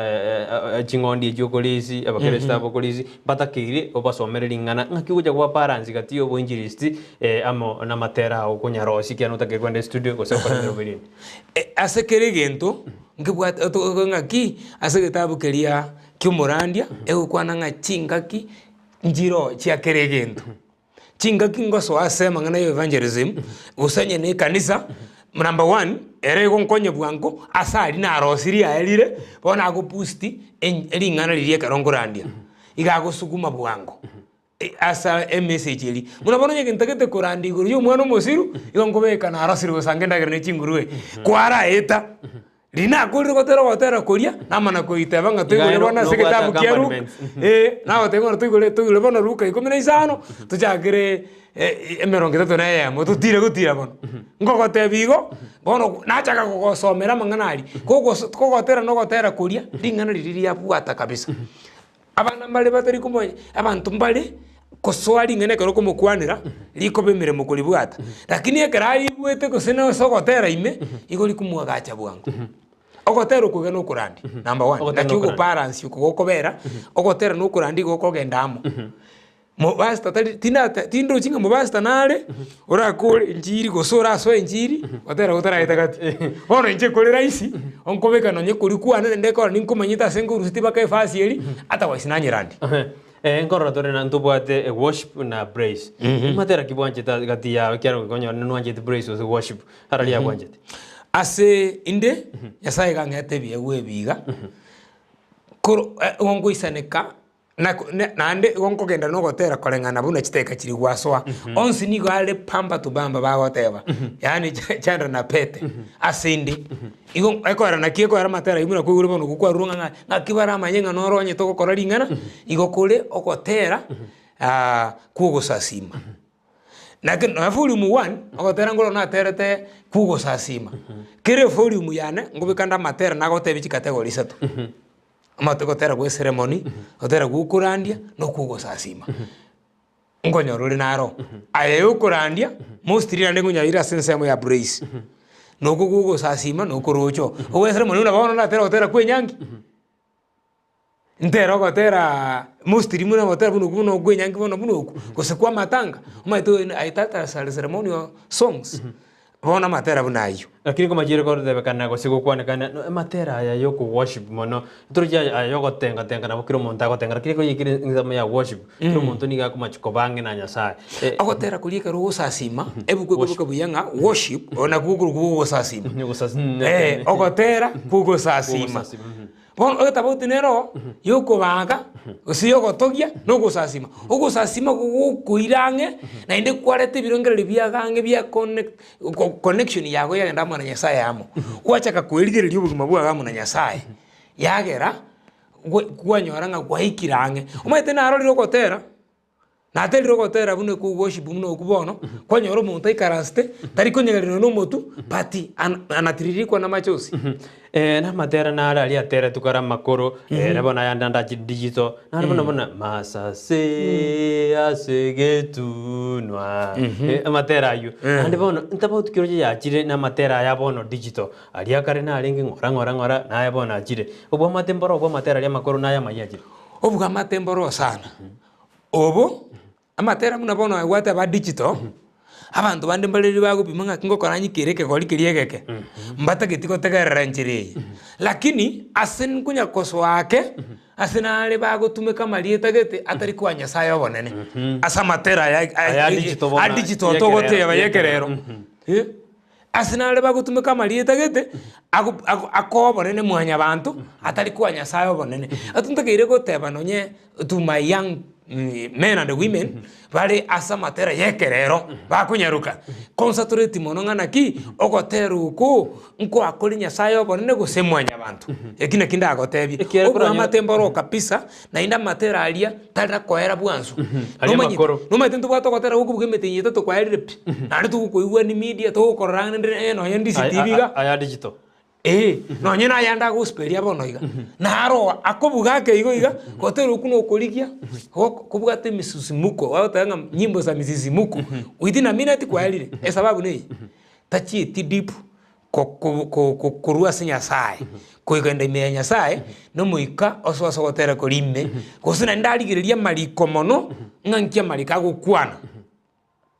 ching'ondi echio okorisia, abakeresto aba okorisia, batakeire obasomere ring'ana, ng'aki ogocha gwa balance gati ya oboinjilisti amo namatera ao okonyarosia ekiagera notakeire kogenda estudio gose gokora emeremo eria ende. Ase kera egento nkebwate otogoka ng'aki ase egetabu keria kia omorandia egokwana ng'a chingaki nchiroo chia kera egento. Chingaki ngosoa ase amang'ana ya evangelism gose onye na ekanisa number one ere egonkonya bwango ase aria narosirie aerire bono ago boost ring'ana riria ekero nkorandia iga agosuguma bwango. Ase emessage eria. Buna bono onye ntagete koranda igoro ya omwana omosiru, igo nkobeka narosire gosanga endagera ne chingurue. Kwaraeta, riria nakorire gotera ogotera koria, namana koiteba ng'a toigore bono ase egetabu kia Luka, eh, nagotebia bono toigore toigore bono Luka ikomi na isano, tochakere emerongo etato na eyemo, totire gotira bono. Nkogotebia igo, bono nachaka kogosomera amang'ana aria, kogoso kogotera na ogotera koria, ring'ana riria riabwata kabisa. Abana mbare batari komonya, abanto mbare kosoa ring'ana ekero okomokwanera, rikoba emeremo koribwata. Lakini ekero aribwete gose nase ogotera ime, igo rikomwagacha bwango. Ogotera oko iga nokorandi, number one, Ogotera naki nokorandi. ogobalance oko gokobera, ogotera na okorandi igo gokogenda amo. Mopastor tari tindate tindochi ng'a mopastor nare, orakore enchiri gose orasoe enchiri, gotera gotaraeta gati. Bono inche kore rahisi, onkobeka nonye koria kwane naende ekero ninkomanyete ase nkorusetie mpaka efasi eria, otherwise nanyerandi. Nkorora tore na ntobwate worship na praise. Matera ki bwanchete ase gati yao ekiagera okonyora nwanchete praise gose worship arari abwanchete? Ase inde, Nyasaye iga ang'ete ebiegwa ebi iga, koro igo nkoisaneka nako na naende igo nkogenda na ogotera koreng'ana buna chidakika chiria gwasoa, onsi nigo are pamba to bamba bagoteba, yaani cha chanda na pete, ase inde. Igo ekoera naki ekoera amatera aywo buna kwaigure bono okwo kwarure ng'a ng'aki baramanye ng'a noro onye togokora ring'ana, igo kore ogotera kwogosasima. Naki nonya volume one, ogotera nkoro naterete kwogosasima, kera evolume yane nkobeka nde amatera nagotebia chicategory isato. Omanyete ogotera gwa eceremony, ogotera gwa okorandia, na okwa ogosasima. Nkonyora ore naro. Aye okorandia, mostly naende nkonyaire ase ensemo ya praise. Na okwo gwa ogosasima na okoroche oo. Ogwa eceremony buna bono natera ogotera kwa enyangi, ntere ogoteraa mostly buna ogotera buna okwo buna okwa enyangi bono buna okwo, gose kwa amatanga, omanyete oyo aye tata ceremonial songs. Bono amatera buna ayio. Lakini komachire kotebekana gose gokwanekana no amatera aya ya okoworship mono, torochi aya aya ya ogotenga tenga nabo kera omonto agotenga lakini ekero yaikire ensemo ya worship, kera omonto nigo akomachi koba ang'e na Nyasaye. Eh, Ogotera koria ekero ogosasima, ebuku ekoboka buya ng'a worship, oo nakwo okorokwa ogosasima. Ogosas- Eh, ogotera kwa ogosasima. Ogosasima, mhm. Bono egetabo nero yokobaga, gose yogotogia, na ogosasima. Ogosasima gogokoira ang'e, naende kwareta ebirengererio biago ang'e bia connect co connection yago yagenda amo na Nyasaye amo. Gwachaka koerigereria obogima bwago amo na Nyasaye, yagera gwa kwanyora ng'a gwaikire ang'e. Omanyete narorire ogotera. Naterire ogotera buna okwo worship buna okwo bono, kwanyora omonto aikaransete, tari konyegererwa na omotwe, but ana anatiririkwa na amachozi. Na amatera nare aria ateretwe kare amakoro, ere bono ayande ande achire digital, nare bono buna masase ase egetunwa, amatera aywo. Naende bono ntabauti ki roche yachire na amatera aya bono digital, aria kare narenge ng'ora ng'ora ng'ora, naye bono achire. Obwamate mboro obwo amatera aria amakoro naye amaya achire. Obwamate mboro sana. Obo, amatera buna bono aye gwateba digital, abanto bande mbare riria bagopima ng'aki ngokora nyikere ekegori keria egeke, mbatageti gotegerera enchera eye. Lakini ase nkonya kosoa ake, ase nare bagotumeka amarieta gete atari koa Nyasaye obonene, ase amatera aya Aya digital bono, a digital yekerero, togoteba yekerero. yekerero. Ase nare bagotumeka amarieta gete, ago ago akoa obonene mwanyabanto, atari koa Nyasaye obonene. Ase ntakeire goteba nonye to my young men and women, bare ase amatera ya ekerero, bakonyaroka, concentrate mono ng'a naki, ogotera oko, nkoa kore Nyasaye obonene gose mwanyabanto. Eki naki ndagotebie, Ekiagera koranyore- oboamate mboro kabisa, naende amatera aria, tari na koera bwanso. Aria Nomanyete amakoro. nomanyete ntobwate ogotera gokobuga emetenyi etato kwaerire pi, naende togokoigwa ni media togokorora ang'e naende eh nonye DCTV iga. Aya digital. Eeh, nonye na ayande agospel ria bono iga, naro akobuga ake igo iga, gotera okwo na okorigia, goko kobwate emisusimuko bagoteba ng'a nyimbo za misisimuko, within a minute kwaerire, esababu neye, tachieti deep. Korwa ase Nyasae, koigenda ime ya Nyasae, na omoika osoe ase ogotera koria ime, gose naende arigererie amariko mono, ng'a nki amariko agokwana,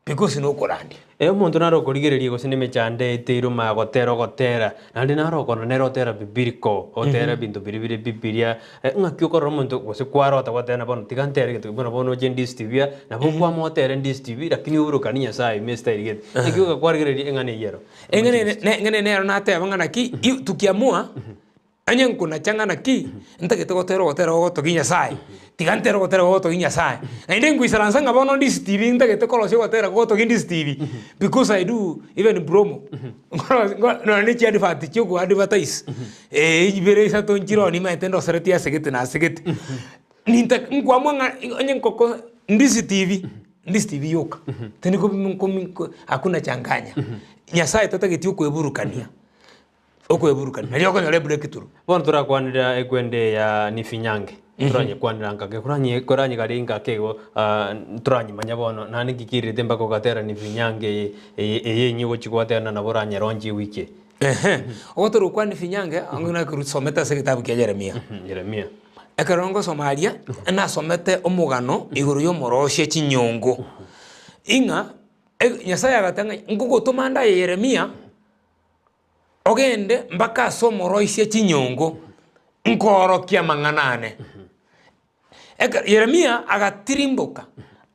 because nokorandia. Ee, omonto nare okorigereria gose nemechando eteire omanye gotera ogotera, naende nare okorora nere otera bibiliko, otera ebinto biria bire bibilia, ng'aki okorora omonto gose kwarota gwateba na bono tiga ntere egento buna bono oche ndisiti buya, nabo okwama otere ndisiti buya lakini oburukanie Nyasaye ime estyle gete. Naki ogakwarigereria eng'ana eyio ero. Eng'ana ere ne eng'ana nero nateba ng'a naki, i tukiamua, onye nkonacha ng'a naki, ntagete gotera ogotera gogotogia Nyasaye, tiga ntere ogotera gogotogia Nyasaye. Naende nkoisaransa ng'a bono ndisitibi ntagete korosia ogotera gogotogia ndisitibi, because I do even promo, nkorosia nko nonye na chiadvert chia ogo advertise, eh ibere isato nchire oo nimaete ndoseretie ase gete na ase gete. Ninta nkoamua ng'a onye nkoko ndisitibi. Ndisitibi yoka, tindi komi hakuna changanya. Nyasaye tatageti okoeburukania, okoeburukania nario okonyora ebreakthrough. Bono torakwanera ekwende ya Nifinyange, toranyekwanera nkake, koranye koranyegare nkake igo toranyemanya bono naende nki kerete mpaka ogatera Nifinyange eye eye eye enyia ogochi gwatera nabo oranyeronche ewiki eye. Ehe, ogotera okwa nifinyange, ang'e nakorusomete ase egetabu kia Yeremia. Yeremia. Ekero ngosoma aria, nasomete omogano igoro ya omorosia chinyongo, ing'a e Nyasaye agateba ng'a ngogotoma nde aye Yeremia, ogende mpaka ase omoroisia chinyongo, nkoorokie amang'ana ane. Ekero Yeremia agatirimboka,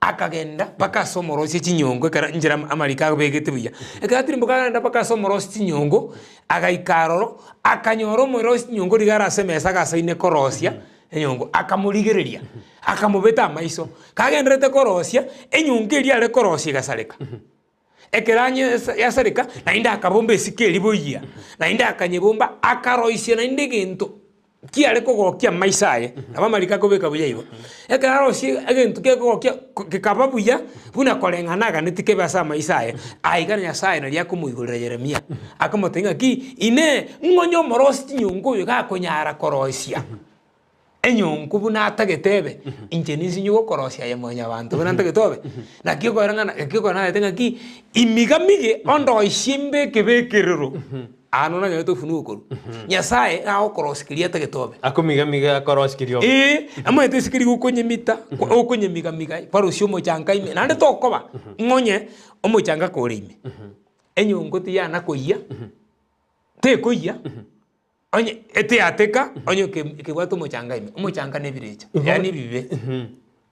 akagenda mpaka ase omorosia chinyongo ekero inchera amariko abegete buya. Ekero atirimboka akagenda mpaka ase omorosia chinyongo, agaika aroro, akanyora omorosia chinyongo riga are ase emesa agasaine korosia enyongo, akamorigereria, akamobeta amaiso. Kagendererete korosia, enyongo eria are korosia egasareka. Ekero anye yasareka, naende akabomba esike eria boyia, naende akanyebomba, akaroisia naende egento kiare kogokia amaiso aye, nabo amariko akobeka buya igo. Ekero arosie egento kekogokia ko gekaba buya, buna koreng'ana aganeti kebe ase amaiso aye, aiga Nyasaye naria akomoigorera Yeremia, akamotebia ng'aki, Inee! Ng'o onye omorosi chinyongo oyo gakonyara koroisia? Enyongo buna atagete ebe, inche ninsinye gokorosia aye mwanyabanto buna ntagete obe. Naki okoera ng'a naki okoera nagete ng'aki, imiga mige ondoisie imbe ekebekerero, aa nonya nanyarete ofunwa okorwa. Nyasaye nagokorosia keria atagete obe. Akomiga miga akorosia keria obe. Ee, omanyete ase keria gokonyemita, okonyemiga miga, kwarusia omochanga ime, naende tokoba ng'a onye omochanga kore ime, enyongo tiyana koyia, tekoyia. Onye eteateka, onye ekebwate omochanga ime, omochanga na ebirecha, yaani ebibe.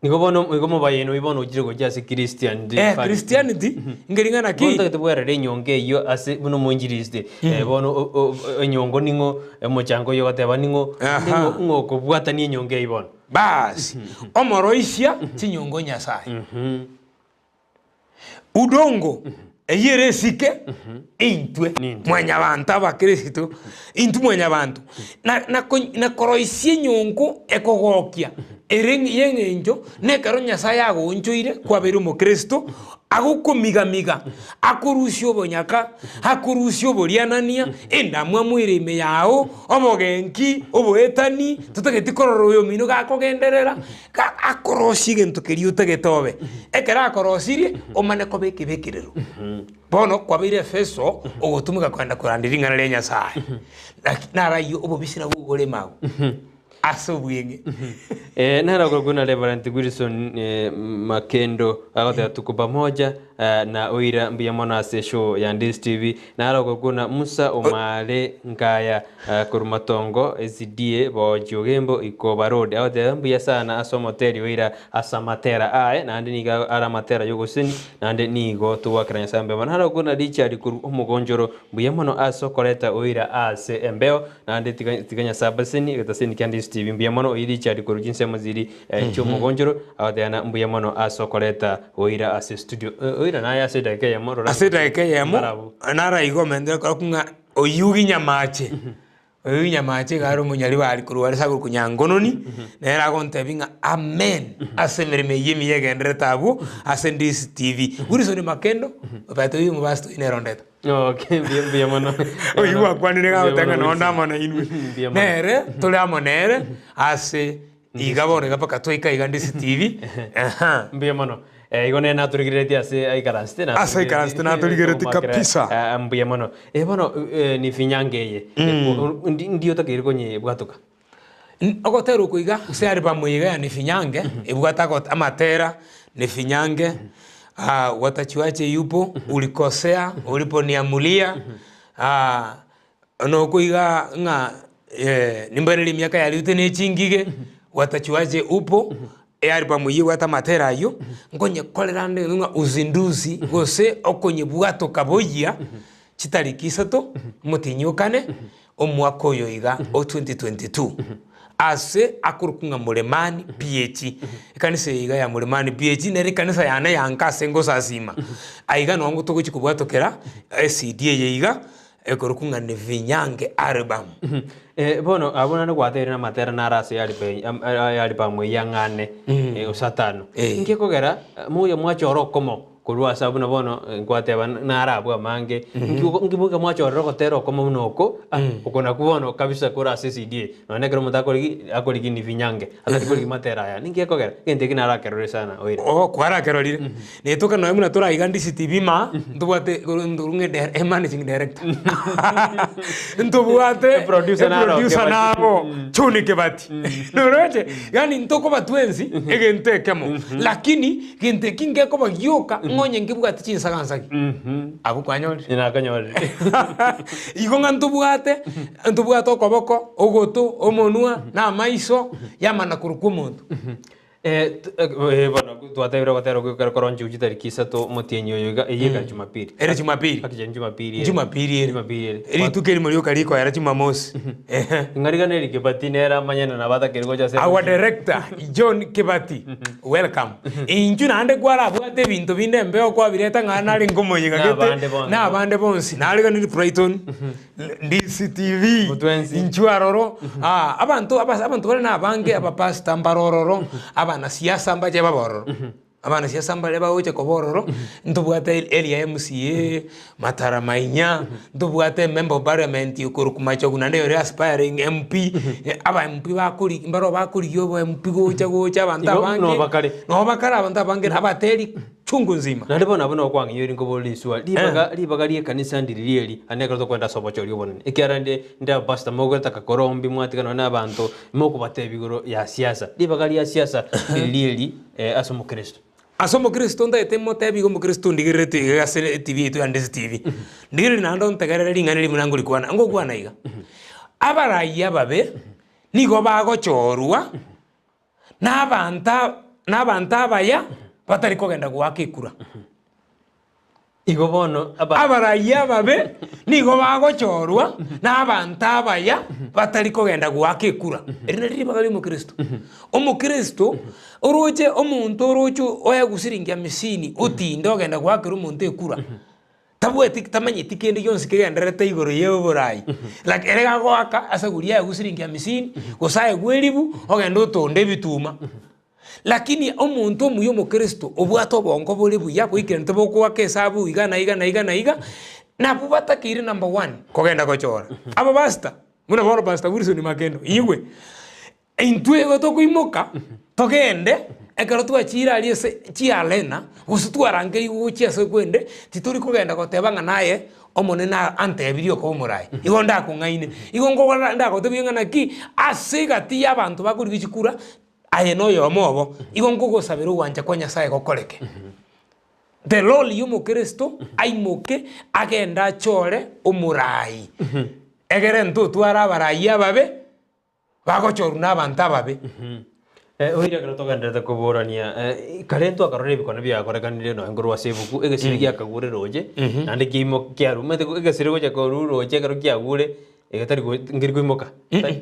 Nigo bono igo omobayeno oyio bono ochire gochia ase Christianity. Eh, Christianity, nkeri ng'a naki. Bono tagete bwerere enyongo eyio ase buna omoinjilisti, bono o- o- enyongo ning'o, omochanga oyio ogoteba ning'o, Aha. ning'o ng'o okobwatania enyongo eyio bono. Baasi, omoroisia chinyongo Nyasaye. Udongo eyio ere esike intwe Nintwe. mwanyabanto abakristo intwe mwanyabanto na na ko na koroisia enyongo ekogokia ere ya eng'encho na ekero Nyasaye agoonchoire kwabeire omokristo agokomigamiga akorusia obonyaka akorusia oborianania endamwamu ere ime yago obogenki oboetani totageti korora oyomino gakogenderera Ga akorosia egento keria otagete obe. Ekero akorosirie, omane koba ekebekerero. Bono kwabeire Efeso, ogotumeka kogenda korandia ring'ana ria Nyasaye. Naki narayio obobisi nabwo bore ime agwo, ase obweng'e. Eh, naro okorokwa na Reverend Wilson eh, Makendo agoteba tuko pamoja eh, na oira mbuya mono ase show ya Ndisi TV. Naro okorokwa na Musa Omare Nkaya Korwa matongo SDA Bochi Ogembo Ikoba Road agoteba mbuya sana ase omoteri oira ase amatera aye naende nigo are amatera yogoseni naende nigo togoakera Nyasae mbuya mono. Naro okona Richard korwa omogonchoro mbuya mono ase okoreta oira ase embeo naende tiga tiga Nyasae abaseni egetaseni kia Ndisi TV mbuya mono oyio Richard korwa chinsemo chiri chiomogonchoro agoteba na mbuya mono ase okoreta oira ase studio. Oira naye ase edageka eyemo rora Ase edageka eyemo mbarabwo. naraiga omentire korokwa ng'a Oyugi Nyamache, Oyugi Nyamache iga are omonyaribari korwa are ase akorokwa Nyangononi, nere agontebia ng'a amen ase emeremo eyio emiya egendererete abwo ase Ndisi TV. Wilson Makendo, obete oyio omobasito oyio nere ondete. Okay, mbuya mbuya mono. Oyio gwakwanire iga agoteba ng'a Mbuya mono, nonde amo nainwe. Mbuya mono. Nere tore amo nere ase Iga bono iga mpaka twaika iga ndisi TV. Aha. Mbuya mono. Eh, igo nere natorigereretie ase aikaransete na Ase aikaransete natorigereretie Tomoakera, kabisa. eh, mbuya mono. Eh, bono eh, ni finyange eye. Eh, ndi ndi otakeire konyebwatoka. Ogotera oko iga ase album eye iga ya Nifinyange ebwate ago amatera Nifinyange ah, Watachuache Yupo, Ulikosea, Uliponiamulia ah, Nokwo iga ng'a nimbarerie emiaka ya Rute ne chingige, Watachuaje Upo, ealbum eyio ebwate amatera ayio, nkonyekorera ande ng'a uzinduzi gose okonyebwatoka boyia chitariki isato, omotienyi o kane, omwaka oyo iga o 2022, ase akorokwa ng'a Muremani PAG. Ekanisa eye iga ya Muremani PAG nere ekanisa yane ya nka ase ngosasima. Aiga nongo togochia kobwatokera ecd eye iga. Ekorokwa ng'a Nevinyange Album. Eh, bono abwo naende gwateire namatera naro ase eyaribe- am- a- eyaribamu eyio ang'ane eh, gose atano. Eh. Inki ekogera, eh, mogocha mwachora okomo. Korwa ase abwo na bono nkwateba nare abwo amange, nki nki boka mwachorera ogotera okomo buna oko, ah, oko nakwo bono kabisa kore ase ecd eye, nonya ekero omonto akorigi, akorigi ni finyange, atari korigi matera aya, ninki gekogera? Egento eki narakerore sana oire. Oo kwarakerorire, netoka nonya buna tore aiga DCTV maa, ntobwate ng'e e managing director ntobwate Eproducer naro eproducer Kebati. nabo John Kebati noroche, yaani ntokoba twensi egento ekemo, lakini Gento eki ngekoba gioka ng'a onye nkebwati chinsaga-nsagi, abwo kwanyorire. Nakonyorire. Igo ng'a ntobwate, ntobwate okoboko, ogoto, omonwa, na amaiso, yamana korokwa omonto. Eh, t- eh, bono twatebire ogotera okwo ekero koronchiwu chitariki isato omotienyi oyo iga, eyio ekare Jumapili. Ere Jumapili. Gaki chari Jumapili ere. Jumapili ere. Jumapili ere. Rituko erimo rioka rikoera Jumamosi. Ehe. Ng'a rigana eri Kebati nere amanyene nabo atakeri gocha ase Our director John Kibati welcome. Inchu naende kwarabwate ebinto binde embeo kwabireta ng'a nare nkomoyega gete Nabande bonsi. nabande bonsi nareganiri Brighton DCTV Motwensi. inchu aroro ah, abanto abas abanto bare nabange abapastor mbare ororo abanasiasa mbache babe ororo. Abanasiasa mbaria bagocha koba ororo, ntobwate area ya MCA, Matara Mainya, ntobwate member of parliament okorokwa Machogu naende ore aspiring MP, aba MP bakori mbaro bakorigia obo MP gocha gocha abanto Igo abange, no bakare. no bakare abanto abange na abateri chungu nzima. Naende bono abwo nokwang'inyoria nkobore riswa, ribaga ribaga ri'ekanisa ndiri rieri, aye nekero tokoenda ase obochori obonene. Ekiagera nde nde abapastor mogoetaka korombi mwatigana nonya na abanto, mokobatebia igoro ya siasa. Ribaga ria siasa ndiri rieri. Ase omokristo. Ase omokristo ntaete motebi iga omokristo ondigererete iga ase etv yaito ya Ndisi TV. Ndigereri naende ontegerere ring'ana eri buna ngorikwana, ngokwana iga. Abarai ababe nigo bagochorwa na abanto na abanto abaya batari kogenda goaka ekura. Igo bono aba. Abarai ababe nigo bagochorwa nabanto abaya batari kogenda goaka ekura. Eri nario ribaga ri'omokristo. Omokristo oroche omonto oroche oegwe siringi amisini otinde ogenda goakera omonto ekura, tabwati tamanyeti kende gionsi kegendererete igoro ya oborai. Laki ere gagoaka ase aguria aegwe siringi amisini, gose aegwe eribu, ogende otonde ebituma. Lakini omonto omuya omokristo obwate obongo bore buya boikeranu bogoaka esabu iga na iga na iga na iga, nabwo batakeire number one kogenda gochora. Abapastor, buna bono Pastor Wilson Makendo, igwe, intwe igo tokoimoka togende ekero twachire aria ase chiarena, gose twarangerigwe gochia ase okwende, titori kogenda goteba ng'a naye Omonene antebirie okoba omoraai, igo ndakong'aine, igo nkogora ndagotebie ng'a naki ase egati y'abanto bakorigia chikura, Aye noyomo obo, igo nkogosabera ogwancha kwa Nyasae gokoreke. The role y'omokristo aimoke agende achore omoraai, egere ntotware abarai ababe bagochorwa na abanto ababe. Oira ekero togendererete koborania, kare ntwakarora ebikone biakorekanire nonya nkorwa ase ebuku, egesire giakagure roche, naende kiaimoka kiarwa, omanyete egesire gocha korwa roche ekero kiagure, Egetari go nkeri koimoka,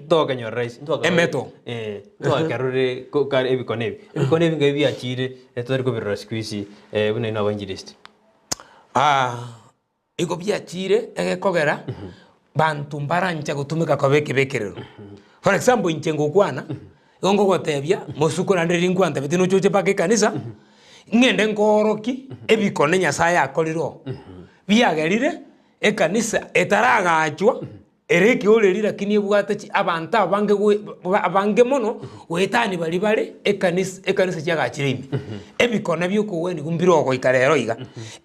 tokenyora rahisi, ntwakerore Emeto. eh, ntwakerore ko kare ebikone ebi. Ebikone ebi ngai biachire, totari kobirora siku hizi buna inwe abainjilisti. Igo biachire egekogera, banto mbarancha gotumeka koba ekebekerero. For example inche ngokwana, igo nkogotebia, mosuko naende riria nkwantebetie noche oche mpaka ekanisa, ng'ende nkoorokie ebikone Nyasaye akorire oo, biagerire. Ekanisa etaragachwa ere ekeoreri lakini ebwate chi abanto abange gwe abange mono goetania baria bare ekanisa ekanisa chiagachire ime. Ebikone bia okogweniwa mbire goika rero iga.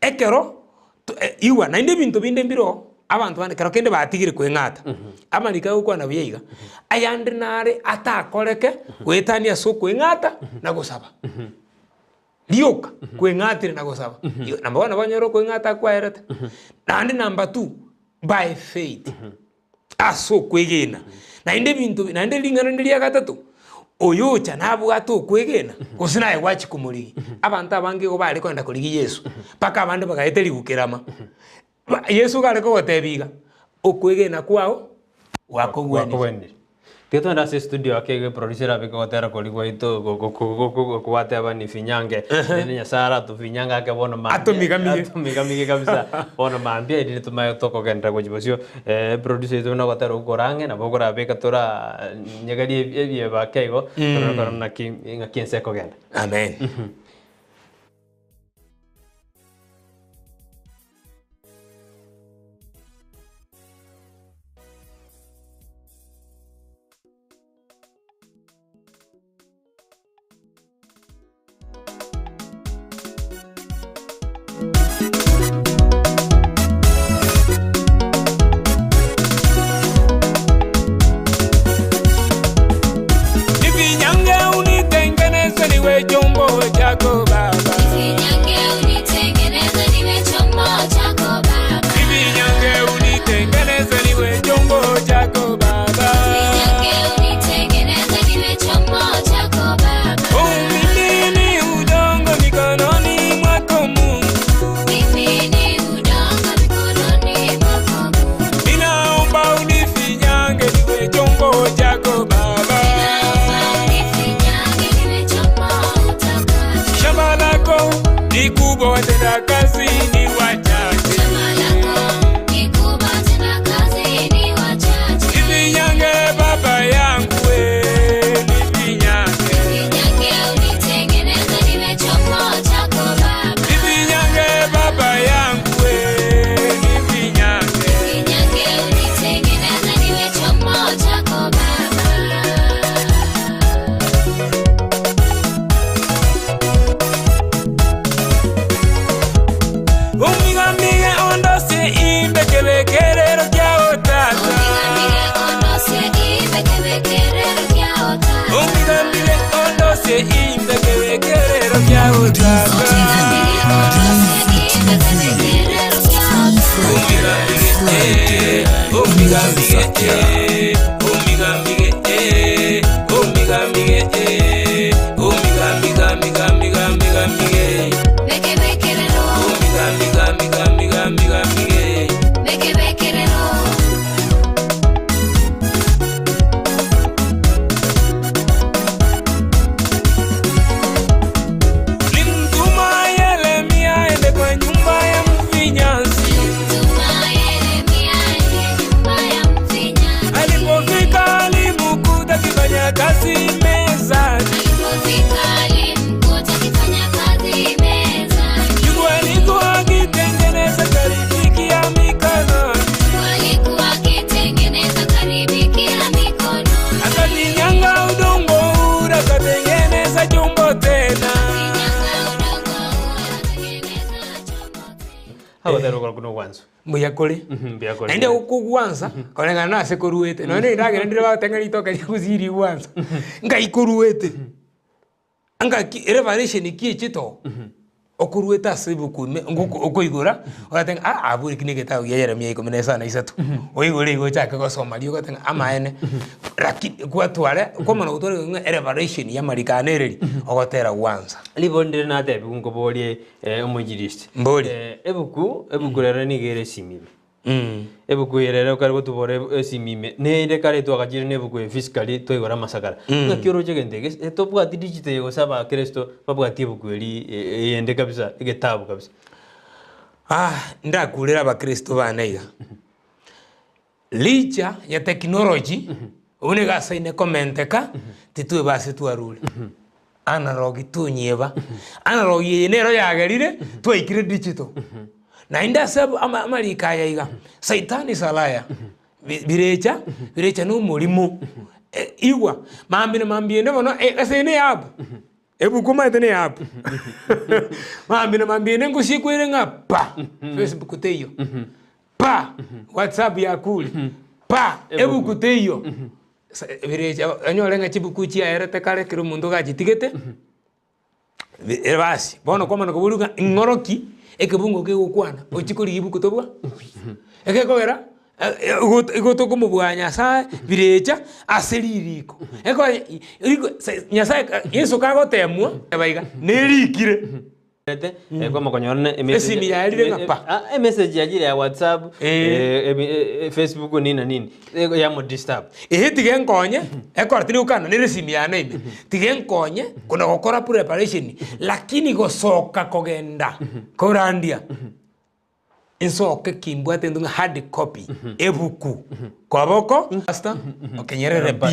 Ekero to igwa naende ebinto binde mbiroo abanto bande kero kende batigire koeng'ata, amariko agokwana buya iga, ayande nare atakoreke goetania ase okoeng'ata na gosaba. Rioka kweng'atire na gosaba. Igo number one nabo onyore okoeng'ata akwaerete. Naende number two, by faith, ase okwegena. Naende ebinto bi naende ring'ana rinde ria gatato, oyocha nabwate okwegena, gose naye gwachia komorigia. Abanto abange igo bare kogenda korigia Yeso, mpaka abande bagaeta ribukerama. Ba Yeso iga are kogotebia iga, okwegena kwao gwakogwenirie. Gwakogwenirie. Tiga togende ase estudio ake iga eproducer erabeke ogotera koria gwaito gogwateba ni finyange rende Nyasaye aratofinyange ake bono mambia Atomigamige. atomigamige kabisa bono mambia erinde tomanye tokogenderera gochia bosio eproducer oito buna ogotera okwo kore ang'e nabo okorabeka tora nyegerie ebieba ake igo torore korora naki ng'aki ense ekogenda. Amen. Media. Nilimtuma Yeremia aende kwa nyumba ya mfinyanzi. Alipofika alimkuta akifanya kazi mezani. Yuko alikuwa akitengeneza karibiki ya mikono. Akafinyanga udongo ule akatengeneza chombo tena. Agotera okora buna ogwansa. Mbuya kore. Mbuya kore. Naende gokogwansa, koreng'ana na ase koruete. Nonya na endagera ndire bagoteba ng'a ritoke ria gusii rigwansa, ngai koruete. Ngaki erevaration ki echete oo, okoruete ase ebuku ime ngoko okoigora, ogoteba ng'a aa abwo eki na egetabu gia Yeremia ikomi na isano na isato. Oigore igo ochake gosoma riria ogoteba ng'a amaene, lakini kwatware kwamana gotwara ng'a erevaration ya amariko aya nereri, ogotera gwansa. Ribo ndire natebiwu nkoborie omoinjilisti. Mbori. Ebuku, ebuku rero nigo ere esimi ime. Ebuku eye rero ekare gotubora esimi ime, nere kare twagachire na ebuku eye physically twaigora amasakara. Ng'aki oroche egento eke, gese tobwati digital eye gose abakristo babwati ebuku eri eyende kabisa, egetabu kabisa. Ndakurere abakristo bane iga, Licha ya technology, buna egasaine komenteka, titweba ase twarure. Analog tonyeba. Analog eye nero yagerire twaikire digital. Naende ase ama amariko aya iga, saitani is a liar. Bi birecha, birecha na omorimo. Igwa, mambia na mambia ende bono ase eye ne eapp, ebuku omanyete ne eapp. Mambia na mambia ende ngosiekwa ere ng'a pa, Facebook teiyo. Pa! Whatsapp yakure, pa! Ebuku teiyo. Sa birecha onyore ng'a chibuku chiaerete kare ekero omonto gachitigete, bi basi bono kwamana koboria ng'a ing'oroki ekebungo kegokwana ochie korigia ebuku tobua, egekogera igo igo tokomobua Nyasaye birecha ase ririko. Ekogera riko Nyasaye Yeso kagotemwa teba iga, nerikire. Esimi yaerire ng'a pa. Emessage yachire ya WhatsApp, Eh. Facebook nini na nini, yamodisturb. Ehe tiga enkonye, ekero tiri gokana nere esimi yane ime, tiga enkonye kona gokora preparation, lakini gosoka kogenda korandia, nsoke ki mbwate intwe ng'a hard copy, ebuku, koboko, pastor, okenyerere pi.